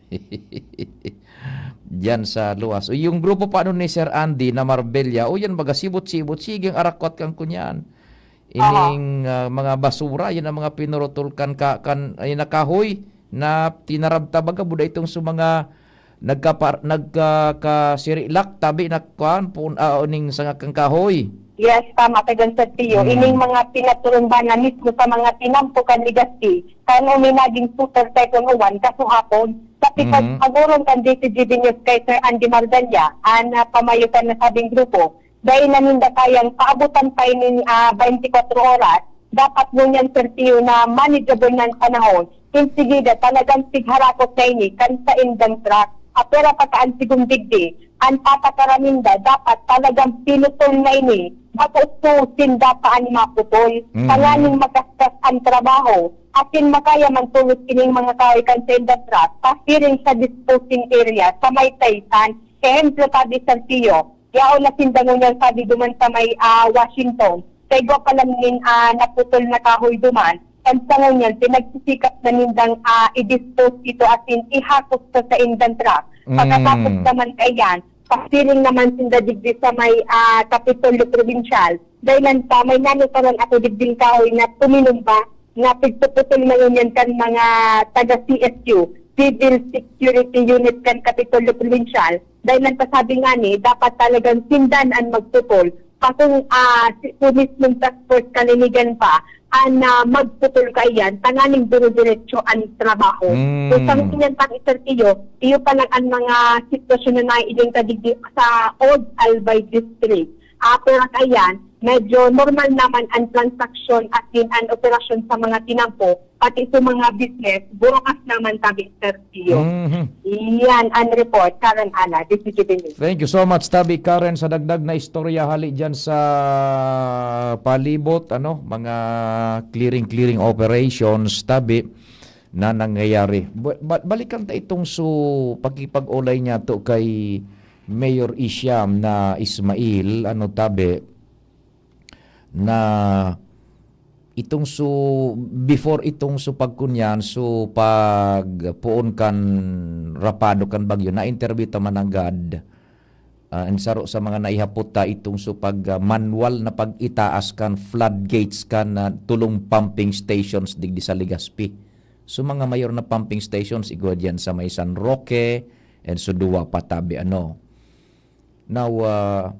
Diyan sa luwas. O, yung grupo pa nun ni Sir Andy na Marbella, o, yan, baga sibot-sibot. Sige, ang arakwat kan kunyan. Ining, ah, mga basura, yan ang mga pinurutol kan ka-, kan, ay, na kahoy na tinarabta, baga, buda itong sa mga, nagkapar-, nagkakasirilak tabi na kuan, pun-, ah, ning sanga kan kahoy. Yes, tama ka dyan, Sir Tio. Mm. Ining mga pinaturumbanan mismo sa mga tinampo kan Legazpi, kan uminaging Super Typhoon Uwan, kasuhapon, sa Mhm. pikag-agoron kan D C G B News kay Sir Andy Mardanya, an, ah, pamayo kan nasabing grupo, dai na ninda kayang paabotan pa ini, ah, twenty-four oras, dapat ngunyan, Sir Tio, na manageable na an panahon. Insigida, talagang tigharakot na ini kan saindang truck. Apwera pa kan sigong digdi, an patakaran ninda dapat talagang pinutol na ini, bako sinda pa an maputol. Mm. Tanganing makaskas an trabaho, asin makaya man tolos ining mga kahoy kan saindang truck, pasiring sa disposing area sa may Taysan. Ehemplo, tabi, Sir Tio, yaon na sinda ngunyan sabi duman sa may, ah, Washington. Sa igwa pa lang nin, ah, naputol na kahoy duman, kan sa ngunyan, pinagsisikap na nindang, ah, i-dispose ito asin ihakot sa saindang truck. Mm. Pagkatapos naman kaiyan, pasiring naman sinda digdi sa may, ah, Kapitolyo Probinsyal. Dahil lang sa may nanutaran ako digding kahoy na tuminumba, na pigpuputol na ngunyan kan mga taga C S U, Civil Security Unit kan Kapitolyo Probinsyal. Dahil nagpasabi ngani, dapat talagang sinda an magputol. Pakung, ah, si, si mismong task force kalinigan pa, an, ah, magputol kaiyan, tanganing dire-diretso an trabaho. Mm. So, sa ngunyan pang Sir Tio, iyo pa lang an mga sitwasyon na naiiling kadigdi sa Old Albay District. Ah, pero kaiyan, medyo normal naman an transaksyon asin an operasyon sa mga tinampo, pati sa mga business, burukas naman tabi, Sir Tio. Mhm. Iyan an report, Karen Ana, D C G B News. Thank you so much, Tabi Karen, sa dagdag na istorya hali dyan sa palibot, ano, mga clearing-clearing operations, Tabi, na nangyayari. Ba-, ba-, balikan ta itong su-, pakipag-olay niya to kay Mayor Isham na Ismail, ano, Tabi, na itong su-, before itong su pagkunyan, su pagpoon kan rapado kan bagyo, na-interview ta mananggad, ah, an saro sa mga naihapot ta itong su pag, ah, manual na pag-itaas kan floodgates kan, ah, tulong pumping stations digdi sa Legazpi. So, mga mayor na pumping stations, igwa diyan sa may San Roque, and so duwa pa tabi, ano. Now, ah,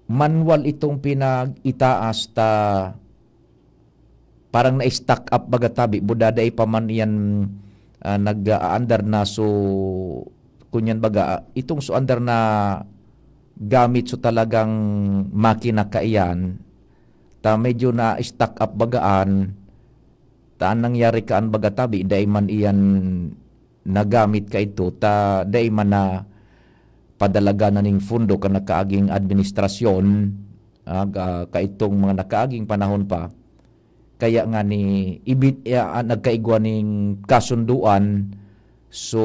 manual itong pinag-itaas ta, parang na-stack up baga tabi, buda dai pa man iyan, ah, nag-aandar na. So, kunyan baga, ah, itong so andar na gamit, so talagang makina kaiyan, ta medyo na-stack up bagaan, ta an nangyari kaan baga tabi, dai man iyan nagamit kaidto, ta dai man napadalagan na ning pondo kan nakaaging administrasyon, ah, ga-, kaitong mga nakaaging panahon pa. Kaya ngani, ibi-, ah, nagkaigwa ning kasunduan, so,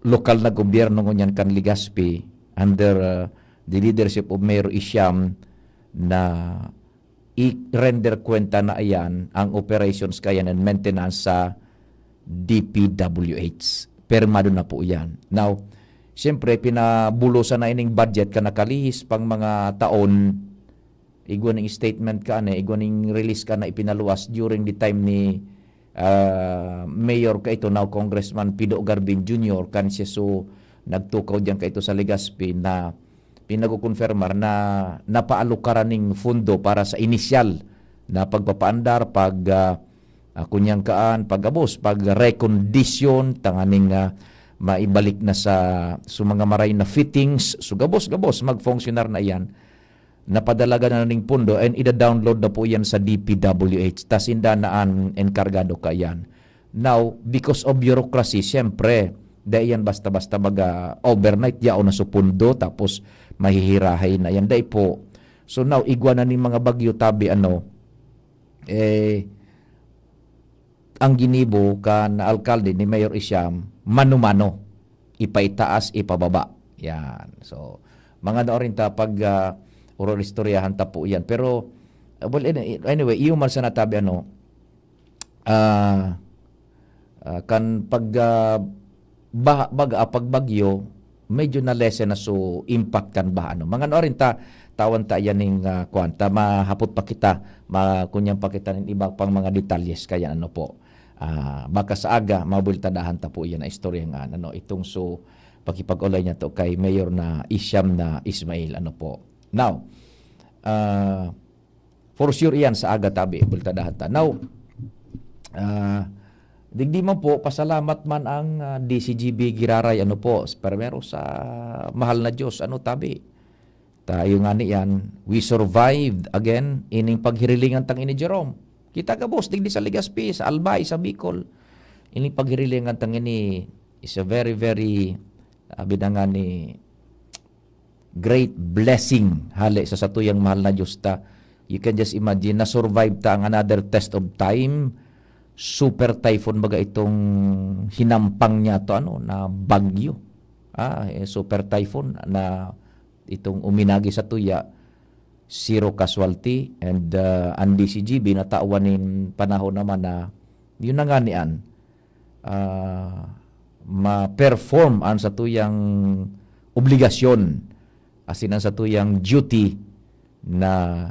lokal na gobyerno ngunyan kan Legazpi, under, ah, the leadership of Mayor Isham, na i-render kwenta na iyan ang operations kaiyan and maintenance sa D P W H. Pirmado na po iyan. Now, siyempre, pinabulosan na ining budget kan nakalihis pang mga taon. Igwa ning statement kaan, igwa ning release kaan na ipinaluwas during the time ni, ah, Mayor kaito, now Congressman Pido Garvin Junior, kan siya so nagtukaw diyan kaito sa Legazpi na pinagokonfirmar na napaalukaran ning pondo para sa inisyal na pagpapaandar, pag, ah, ah, kunyang kaan, paggabos, pagrekondisyon, tanganing, ah, maibalik na sa, sa mga maray na fittings. So, gabos-gabos, magfunksyonar na iyan. Napadalagan na ning pondo and ida-download na po iyan sa D P W H. Ta sinda na an enkargado kaiyan. Now, because of bureaucracy, siyempre, dai yan basta-basta baga overnight, yaon na so pondo, tapos mahihirahay na yan. Dai po. So now, igwa na ning mga bagyo tabi, ano, eh, ang ginibo kan alkalde ni Mayor Isham, mano-mano, ipaitaas, ipababa. Yan. So, mga na rin ta pag, ah, oro-, istoryahan ta po yan. Pero, ah, well, any-, anyway, iyo man sa natabi, ano, ah, ah, kan pag, ah, baha, baga, ah, pag bagyo, medyo na-lessen na so impact kan baha, ano. Mga ano rin ta, tawan ta yan ning, ah, kwan, ta mahapot pa kita, ma-, kunyan pa kita nin iba pang mga detalyes, kaya ano po. Ah, baka sa aga, mabultadahan ta po yan na istorya nga, ano, itong so, pakipag-ulay niya to kay Mayor na Isyam na Ismail, ano po. Now, ah, for sure iyan sa aga tabi, bultadahan ta. Now, ah, digdi man po, pasalamat man ang, ah, D C G B Giraray, ano po, primero sa mahal na Diyos, ano tabi. Tayo nga niyan, we survived again, ining paghirilingan tang ini, Jerome. Kita gabos, digdi sa Legazpi, sa Albay, sa Bicol. Ining paghirilingan tang ini is a very, very, sabi na nga ni, great blessing hale sa satuyang mahal na Diyos ta. You can just imagine, na-survive ta ang another test of time. Super typhoon baga itong hinampang niya to, ano, na bagyo. Ah, eh, super typhoon na itong uminagi sa tuya, zero casualty, and, ah, ang D C G B natawan nin panahon naman na yun na nga niyan, ah, ma-perform ang satuyang obligasyon, asin ang satuyang duty na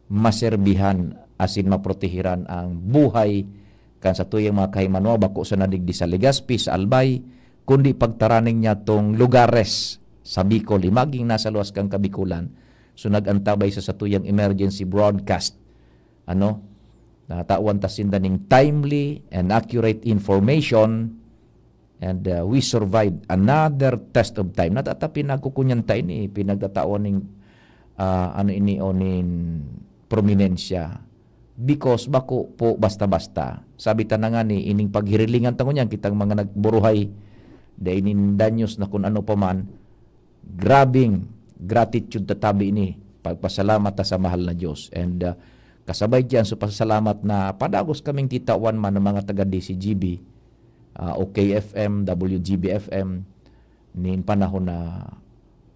maserbihan asin maprotehiran ang buhay kan satuyang mga kahimanwa, bako sa nadigdi sa Legazpi, sa Albay, kundi pagtaraning niya tong lugares sa Bicol, imaging nasa luwas kan Kabikulan. So, nag-antabay sa satuyang emergency broadcast, ano, natawan ta sinda ning timely and accurate information, and, uh, we survived another test of time. Natata pinagkukunyan ta ini, pinagtatawan ning, ah, ano ini, o nin prominensya. Because bako po basta-basta. Sabi ta na nga ni, ining paghirilingan ta ngunyan, kitang mga nagburuhay, dai nin danyos na kun ano pa man, grabing gratitude ta tabi ini. Pagpasalamat ta sa mahal na Diyos. And, uh, kasabay diyan, so pasalamat na padagos kaming titawan man ng mga taga D C G B, ah, o K F M, W G B F M, nin panahon na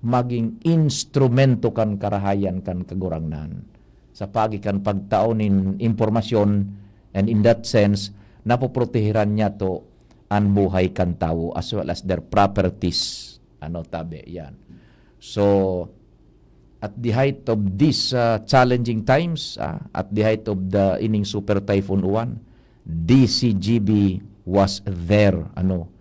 maging instrumento kan karahayan kan Kagurangnan. Sa pagi kan pagtao nin impormasyon, and in that sense, napoprotehiran niya to an buhay kan tawo as well as their properties. Ano, tabi, yan. So, at the height of these, uh, challenging times, ah, at the height of the ining Super Typhoon Uwan, D C G B was there. Ano,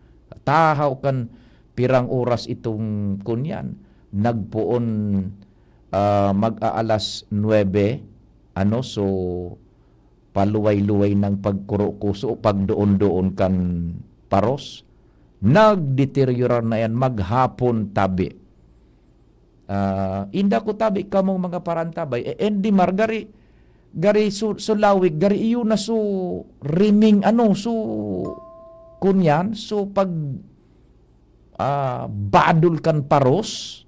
tahaw kan pirang oras itong kunyan. Nagpoon, ah, mag-aalas nuebe, ano, so, paluway-luway ng pagkurokuso o pagdoon-doon kan paros. Nagdeteriorar na yan maghapon tabi. Ah, inda ko tabi kamong mga parantabay, eh, N D Mar, gari, gari su-, sulawig, gari iyo na su riming, ano, su kunyan, su pag, ah, badol kan paros.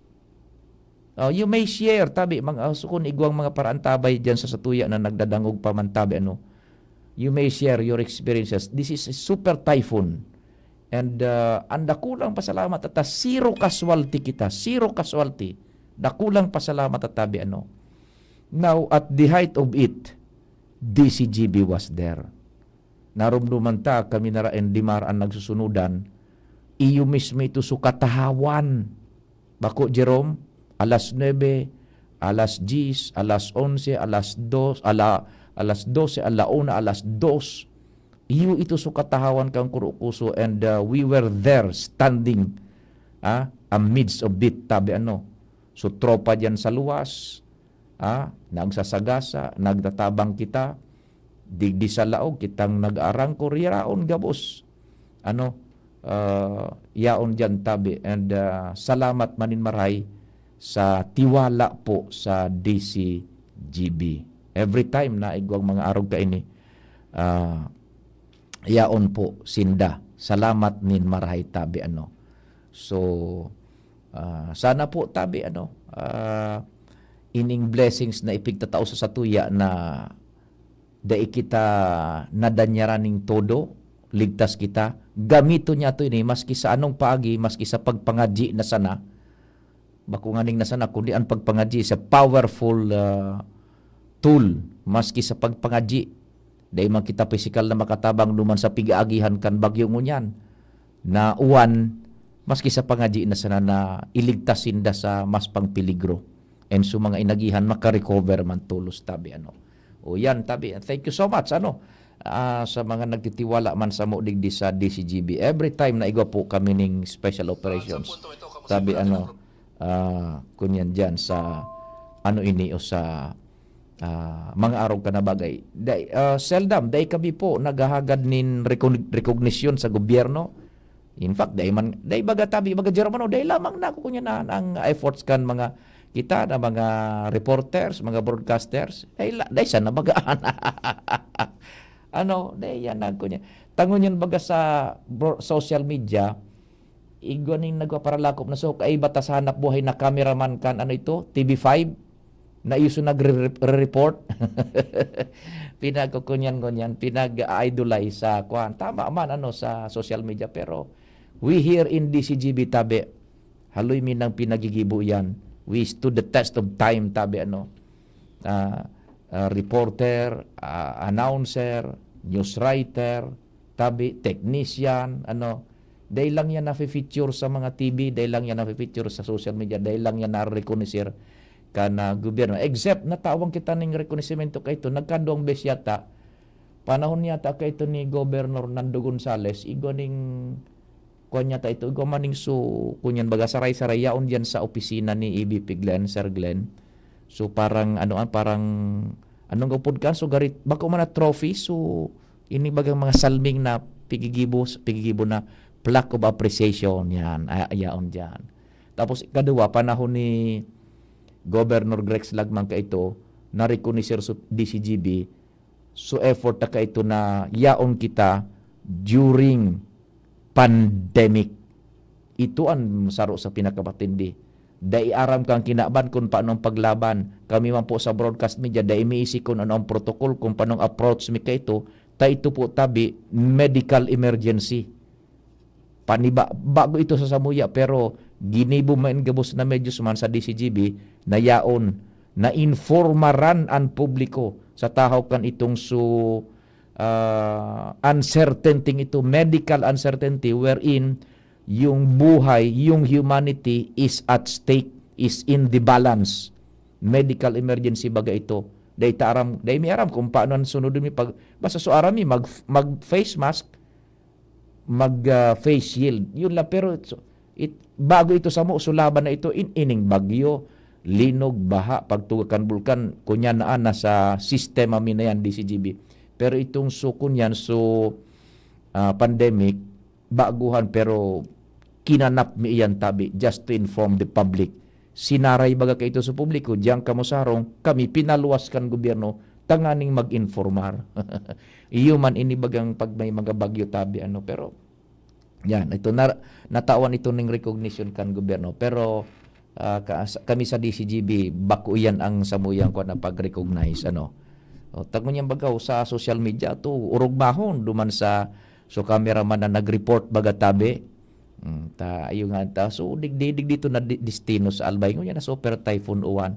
Oh, you may share, tabi, mga, ah, so kun igwang mga parantabay diyan sa satuya na nagdadangog pa man, tabi, ano, you may share your experiences. This is a super typhoon. And, ah, ang dakulang pasalamat at zero casualty kita, zero casualty. Dakulang pasalamat at tabi, ano. Now, at the height of it, D C G B was there. Narumduman ta, kami na ra N D Mar ang nagsusunudan. Iyo mismo ito so katahawan. Bako, Jerome, alas nuebe, alas diyes, alas onse, alas dos, ala-, alas dose, ala una, alas dos. Iyo ito so katahawan kan Kurokuso, and, uh, we were there standing, ah, amidst of it, tabi, ano. So, tropa diyan sa luwas, ah, nagsasagasa, nagtatabang kita, digdi sa laog, kitang nag-aarangkor, yaraon gabos. Ano, ah, yaon diyan, tabi. And, ah, salamat manin maray sa tiwala po sa D C G B. Every time na igwang mga arog kaini, ah, yaon po sinda. Salamat nin marahay, tabi, ano. So, ah, sana po, tabi, ano, ah, ining blessings na ipigtatao sa satuya na dai kita nadanyaran ning todo, ligtas kita. Gamiton niya to ini, maski sa anong paagi, maski sa pagpangadyi na sana, bako nganing na sana, kundi ang pagpangadyi sa powerful, ah, tool, maski sa pagpangadyi. Dai man kita pisikal na makatabang duman sa pig-aagihan kan bagyo ngunyan na uwan, maski sa pangadyi na sana na iligtas sinda sa mas pang peligro. And so mga inagihan, makarecover man tolos, tabi, ano. O yan, tabi. Thank you so much, ano. ah, sa mga nagtitiwala man samo digdi sa D C G B. Every time na igwa po kami ning special operations, sabi ano, ah, kunyan diyan sa ano ini o sa, ah, mga arog ka na bagay. Dai, ah, seldom, dai kami po naghahagad nin recogn-, recognition sa gobyerno. In fact, dai man, dai baga tabi, baga Germano, dai lamang na ako kunyan na ang efforts kan mga kita na mga reporters, mga broadcasters. Dai la-, dai sana bagaan. Ano, dai yan na kunyan. Tangon yan baga sa bro-, social media, igwa ning nagpaparalakop na so, kaiba ta sa hanap buhay na cameraman kan, ano ito, T V five, na iso nagre-, re-report. Pinagkukunyan-kunyan, pinag-idolize sa, kwan. Tama man, ano, sa social media, pero we here in D C G B tabi, haloy mi nang pinagigibo yan. We stood the test of time, tabi, ano. Ah, ah, reporter, ah, announcer, news writer, tabi, technician, ano. Dai lang yan nafe-feature sa mga T V, dai lang yan nafe-feature sa social media, dai lang yan narekonoser kan, ah, gobyerno. Except, natawan kita ning rekonosimento kaito, nagkaduwang bes yata, panahon yata kaito ni Governor Nando Gonzales, igwa ning, kwan yata ito, igwa man ning su-, kunyan baga saray-saray, yaon diyan sa opisina ni E V P Glenn, Sir Glenn. So, parang, ano, ah, parang, anong gapod ka? So, garit, bako man na trophy, so, ini bagang mga salming na pigigibo, pigigibo na plaque of appreciation, yan, ah, yaon diyan. Tapos, ikaduwa, panahon ni Governor Grex Lagman kaito, na-recognize sa D C G B, so effort na kaito na yaon kita during pandemic. Ito an saro sa pinakamatindi. Dai aram kan kinaban kun paano ang paglaban. Kami man po sa broadcast media, dai miisi kun ano ang protocol, kun paano ang approach mi kaito. Ta ito po tabi, medical emergency. Paniba-, bago ito sa samuya, pero ginibo man gabos na medyos man sa D C G B na yaon, na informaran an publiko sa tahaw kan itong su-, ah, uncertainty ito, medical uncertainty, wherein yung buhay, yung humanity is at stake, is in the balance. Medical emergency baga ito. Dai ta aram, dai mi aram kung paano ang sunod mi pag, basta so aram mi mag, mag face mask, mag, ah, face shield. Yun lang, pero so, it, bago ito samo, sulaban na ito, in, ining bagyo, linog, baha, pagtuga kan bulkan, kunya na, ah, nasa sistema mi na yan, D C G B. Pero itong so, kunyan, so, ah, pandemic, baguhan, pero kinanap mi iyan tabi, just to inform the public. Sinaray baga kaito sa publiko, diyan kamo sa harong, kami pinaluwas kan gobyerno, tanganing mag-informar. Iyo man, ini bagang pag may mga bagyo tabi, ano, pero, yan, ito, na, natawan ito ning recognition kan gobyerno. Pero, ah, ka-, sa, kami sa D C G B, bako iyan ang samuyang kwan na pag-recognize, ano. O, tago niyang bagaw sa social media, to, urog mahon, duman sa, so, cameraman na nag-report baga tabi. Mm, ta, iyo nga, ta, so, digdi, digdi to na di-, destino sa Albay. Ngunyan na Super Typhoon Uwan.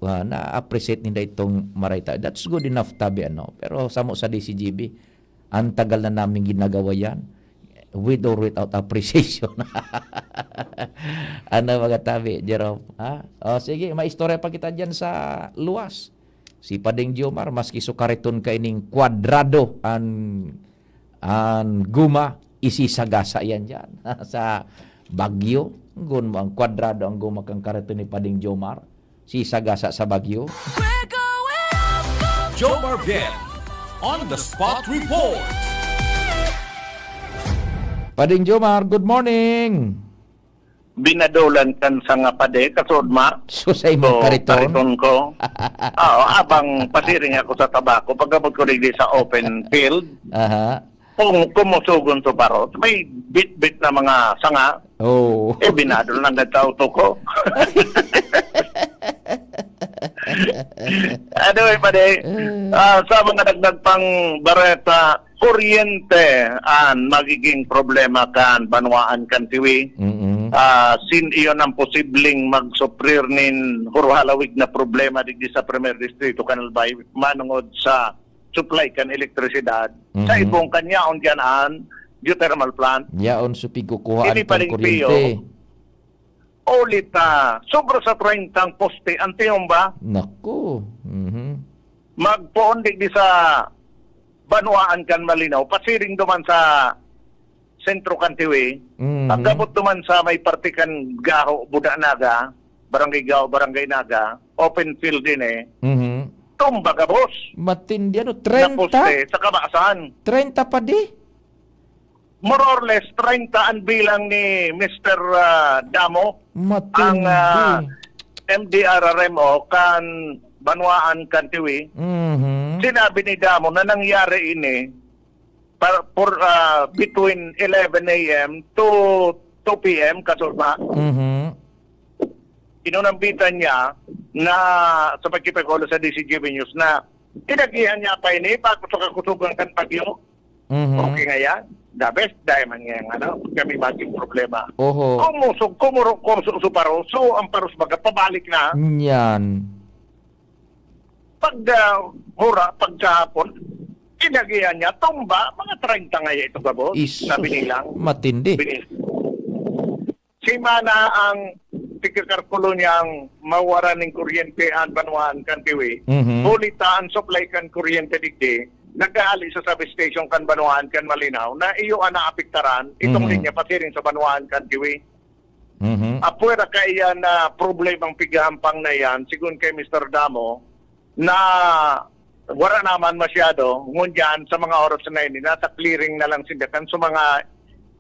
Ah, na-appreciate ninda itong maray ta. That's good enough tabi, ano. Pero samo sa D C G B, ang tagal na naming ginagawa yan. With or without appreciation. Ano, mga tabi, Jerome? Ha? O, sige, may istorya pa kita dyan sa luwas. Si Pading Jomar, maski sukariton kaining kwadrado an, an guma, isisagasa yan dyan. Sa Baguio, gun mo ang kwadrado ang guma kan kariton ni Pading Jomar, sisagasa sa Baguio. Jomar Bien on the spot report. Pading Jomar, good morning. Binadolan kan sanga pade, kasod ma. So, sa imong So, kariton? kariton ko. Oo, abang pasiring ako sa tabako, pagabot ko digdi sa open field, Aha. kung kumusugon to parot, may bitbit na mga sanga, Oh. eh, binadol lang nagka-auto ko. Anyway, pade, ah, sa mga dagdag pang bareta, kuryente an magiging problema kan banwaan kan Tiwi. Mm-mm. Ah, sin iyon ang posibleng magsuprir nin hurhalawig na problema digdi sa Primer Distrito kan Albay manungod sa supply kan elektrisidad. Sa Mhm. ibong kanyaon diyan an geothermal plant. Yaon supig kukuhaan Ini pang paring kuryente. piyo. Ulit, ah, sobra sa treinta ang poste ang tiyomba. Naku. Mhm. Magpoon digdi sa banwaan kan Malinao, pasiring duman sa sentro kan Tiwi, Mhm. pag-abot duman sa may parte kan Gaho, Buda Naga, Barangay Gaho, Barangay Naga, open field din eh. Mhm. Tumba gabos Matindi, ano? na Treinta? poste sa kabasan. Treinta pa di? More or less, treinta ang bilang ni Mister, ah, Damo, Matindi. ang, ah, M D R R M O kan Banwaan kan Tiwi. Mhm. Sinabi ni Damo na nangyari ini pa-, for, ah, between eleven A M to two P M, kasurma. Mhm. Inunambitan niya na sa pagkipag-ulo sa D C G B News na tinagihan niya pa ini, bago sa kakusugan kan bagyo. Mhm. Okay nga yan. The best, dahil man nga yung ano, kami maging problema. Oho. Kumusog, kumuro, kumusog, paros, so ang paros baga, pabalik na. Yan. Pag, ah, hura, pagkahapon, inagihan niya, tumba, mga treinta nga ito, gabos, Isus, na binilang. Matindi. Binilang. Simana ang pagkakalkulo niyang mawaran nin kuryente an banwaan kan Tiwi. Mhm. Huli ta ang supply kan kuryente digdi, nagahali sa substation kan banwaan kan Malinao, na iyo ang naapektaran, itong Mhm. linya pasiring sa banwaan kan Tiwi. Mhm. Apwera kaiyan na problemang pighahampang na iyan, sigon kay Mister Damo, na wara naman masyado, ngunyan sa mga oras na ini, nasa clearing na lang sinda kan sa mga,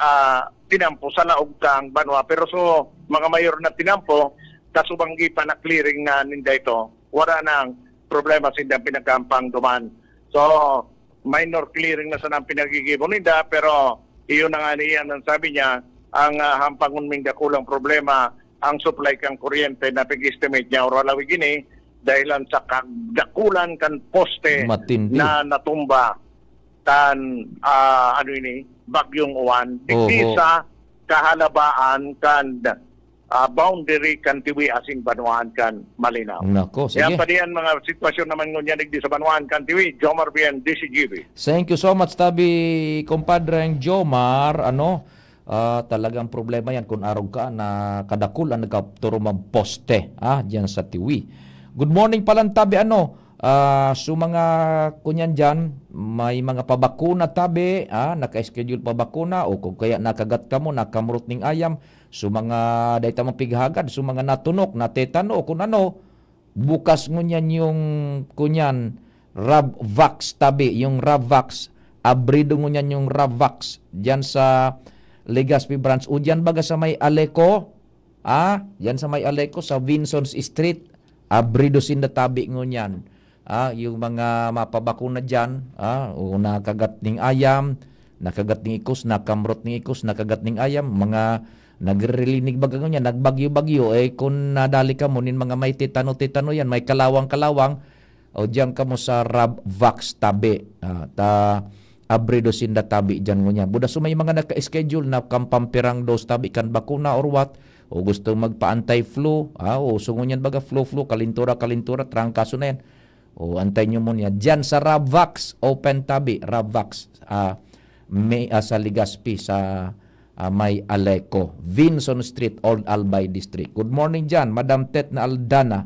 ah, tinampo sa laog kang banwa. Pero so, mga mayor na tinampo, kasubanggi pa na clearing na ninda ito. Wara nang problema sindang pinagkampang duman. So, minor clearing na sana ang pinagigibo ninda, pero iyon na nga niyan ang sabi niya, ang, ah, hampangon ming dakulang problema, ang supply kan kuryente na pag-estimate niya or alawig ini, dahilan sa kadakulan kan poste Matindi. na natumba kan, ah, ano ini, Bagyong Uwan. Digdi Oho. sa kahalabaan kan, ah, boundary kan Tiwi asin banwaan kan Malinao. Nako, Yan sige. pa diyan mga sitwasyon naman ngunyan digdi sa banwaan kan Tiwi, Jomar Bien, D C G B. Thank you so much, tabi, compadre Jomar. Ano, ah, talagang problema yan kung arog ka na kadakul ang nagkaturuman poste, ah, dyan sa Tiwi. Good morning palan, tabi, ano, ah, so mga kunyan dyan, may mga pabakuna, tabi, ah, naka-schedule pabakuna, o kung kaya nakagat ka mo, nakamurot ning ayam, so mga dahil tamang pighagad, so mga natunok, natetano, o kung ano, bukas ngunyan yung, kunyan, Ravvax, tabi, yung Ravvax, abrido ngunyan yung Ravvax, dyan sa Legazpi Branch, o dyan baga sa may Aleco, ah, dyan sa may Aleco, sa Vinson's Street, abrido sinda tabi ngunyan. Ah, yung mga mapabakuna dyan, ah, o nakagat ning ayam, nakagat ning ikos, nakamrot ning ikos, nakagat ning ayam, mga nagririnig baga ngunyan, nagbagyo-bagyo, eh, kung nadali ka mo nin mga may tetano-tetano yan, may kalawang-kalawang, o diyan kamo sa Ravvax tabi. Ah, ta, abrido sinda tabi diyan ngunyan. Buda so may mga naka-schedule na kampampirang dose tabi kan bakuna or what, o gusto magpa-anti-flu, ah, o so ngunyan baga flu-flu, kalintura-kalintura, trangkaso na yan. O, antay nyo mo niya. Diyan sa Ravvax, open tabi, Ravvax, ah, may, ah, sa Legazpi, sa, ah, may Aleco, Vinson Street, Old Albay District. Good morning diyan, Madam Tet na Aldana.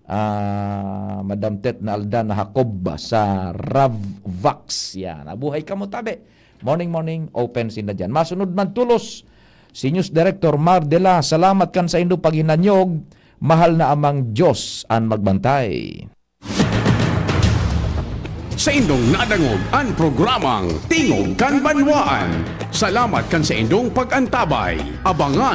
Ah, Madam Tet na Aldana Jacob sa Ravvax. Yan, abuhay ka mo, tabi. Morning, morning, open sinda diyan. Masunod man tulos, si News Director Mar Dela. Salamat kan sa indo paghinanyog. Mahal na Amang Diyos an magbantay. Saindong nadangog an programang Tingog kan Banwaan. Salamat kan saindong pag-antabay. Abangan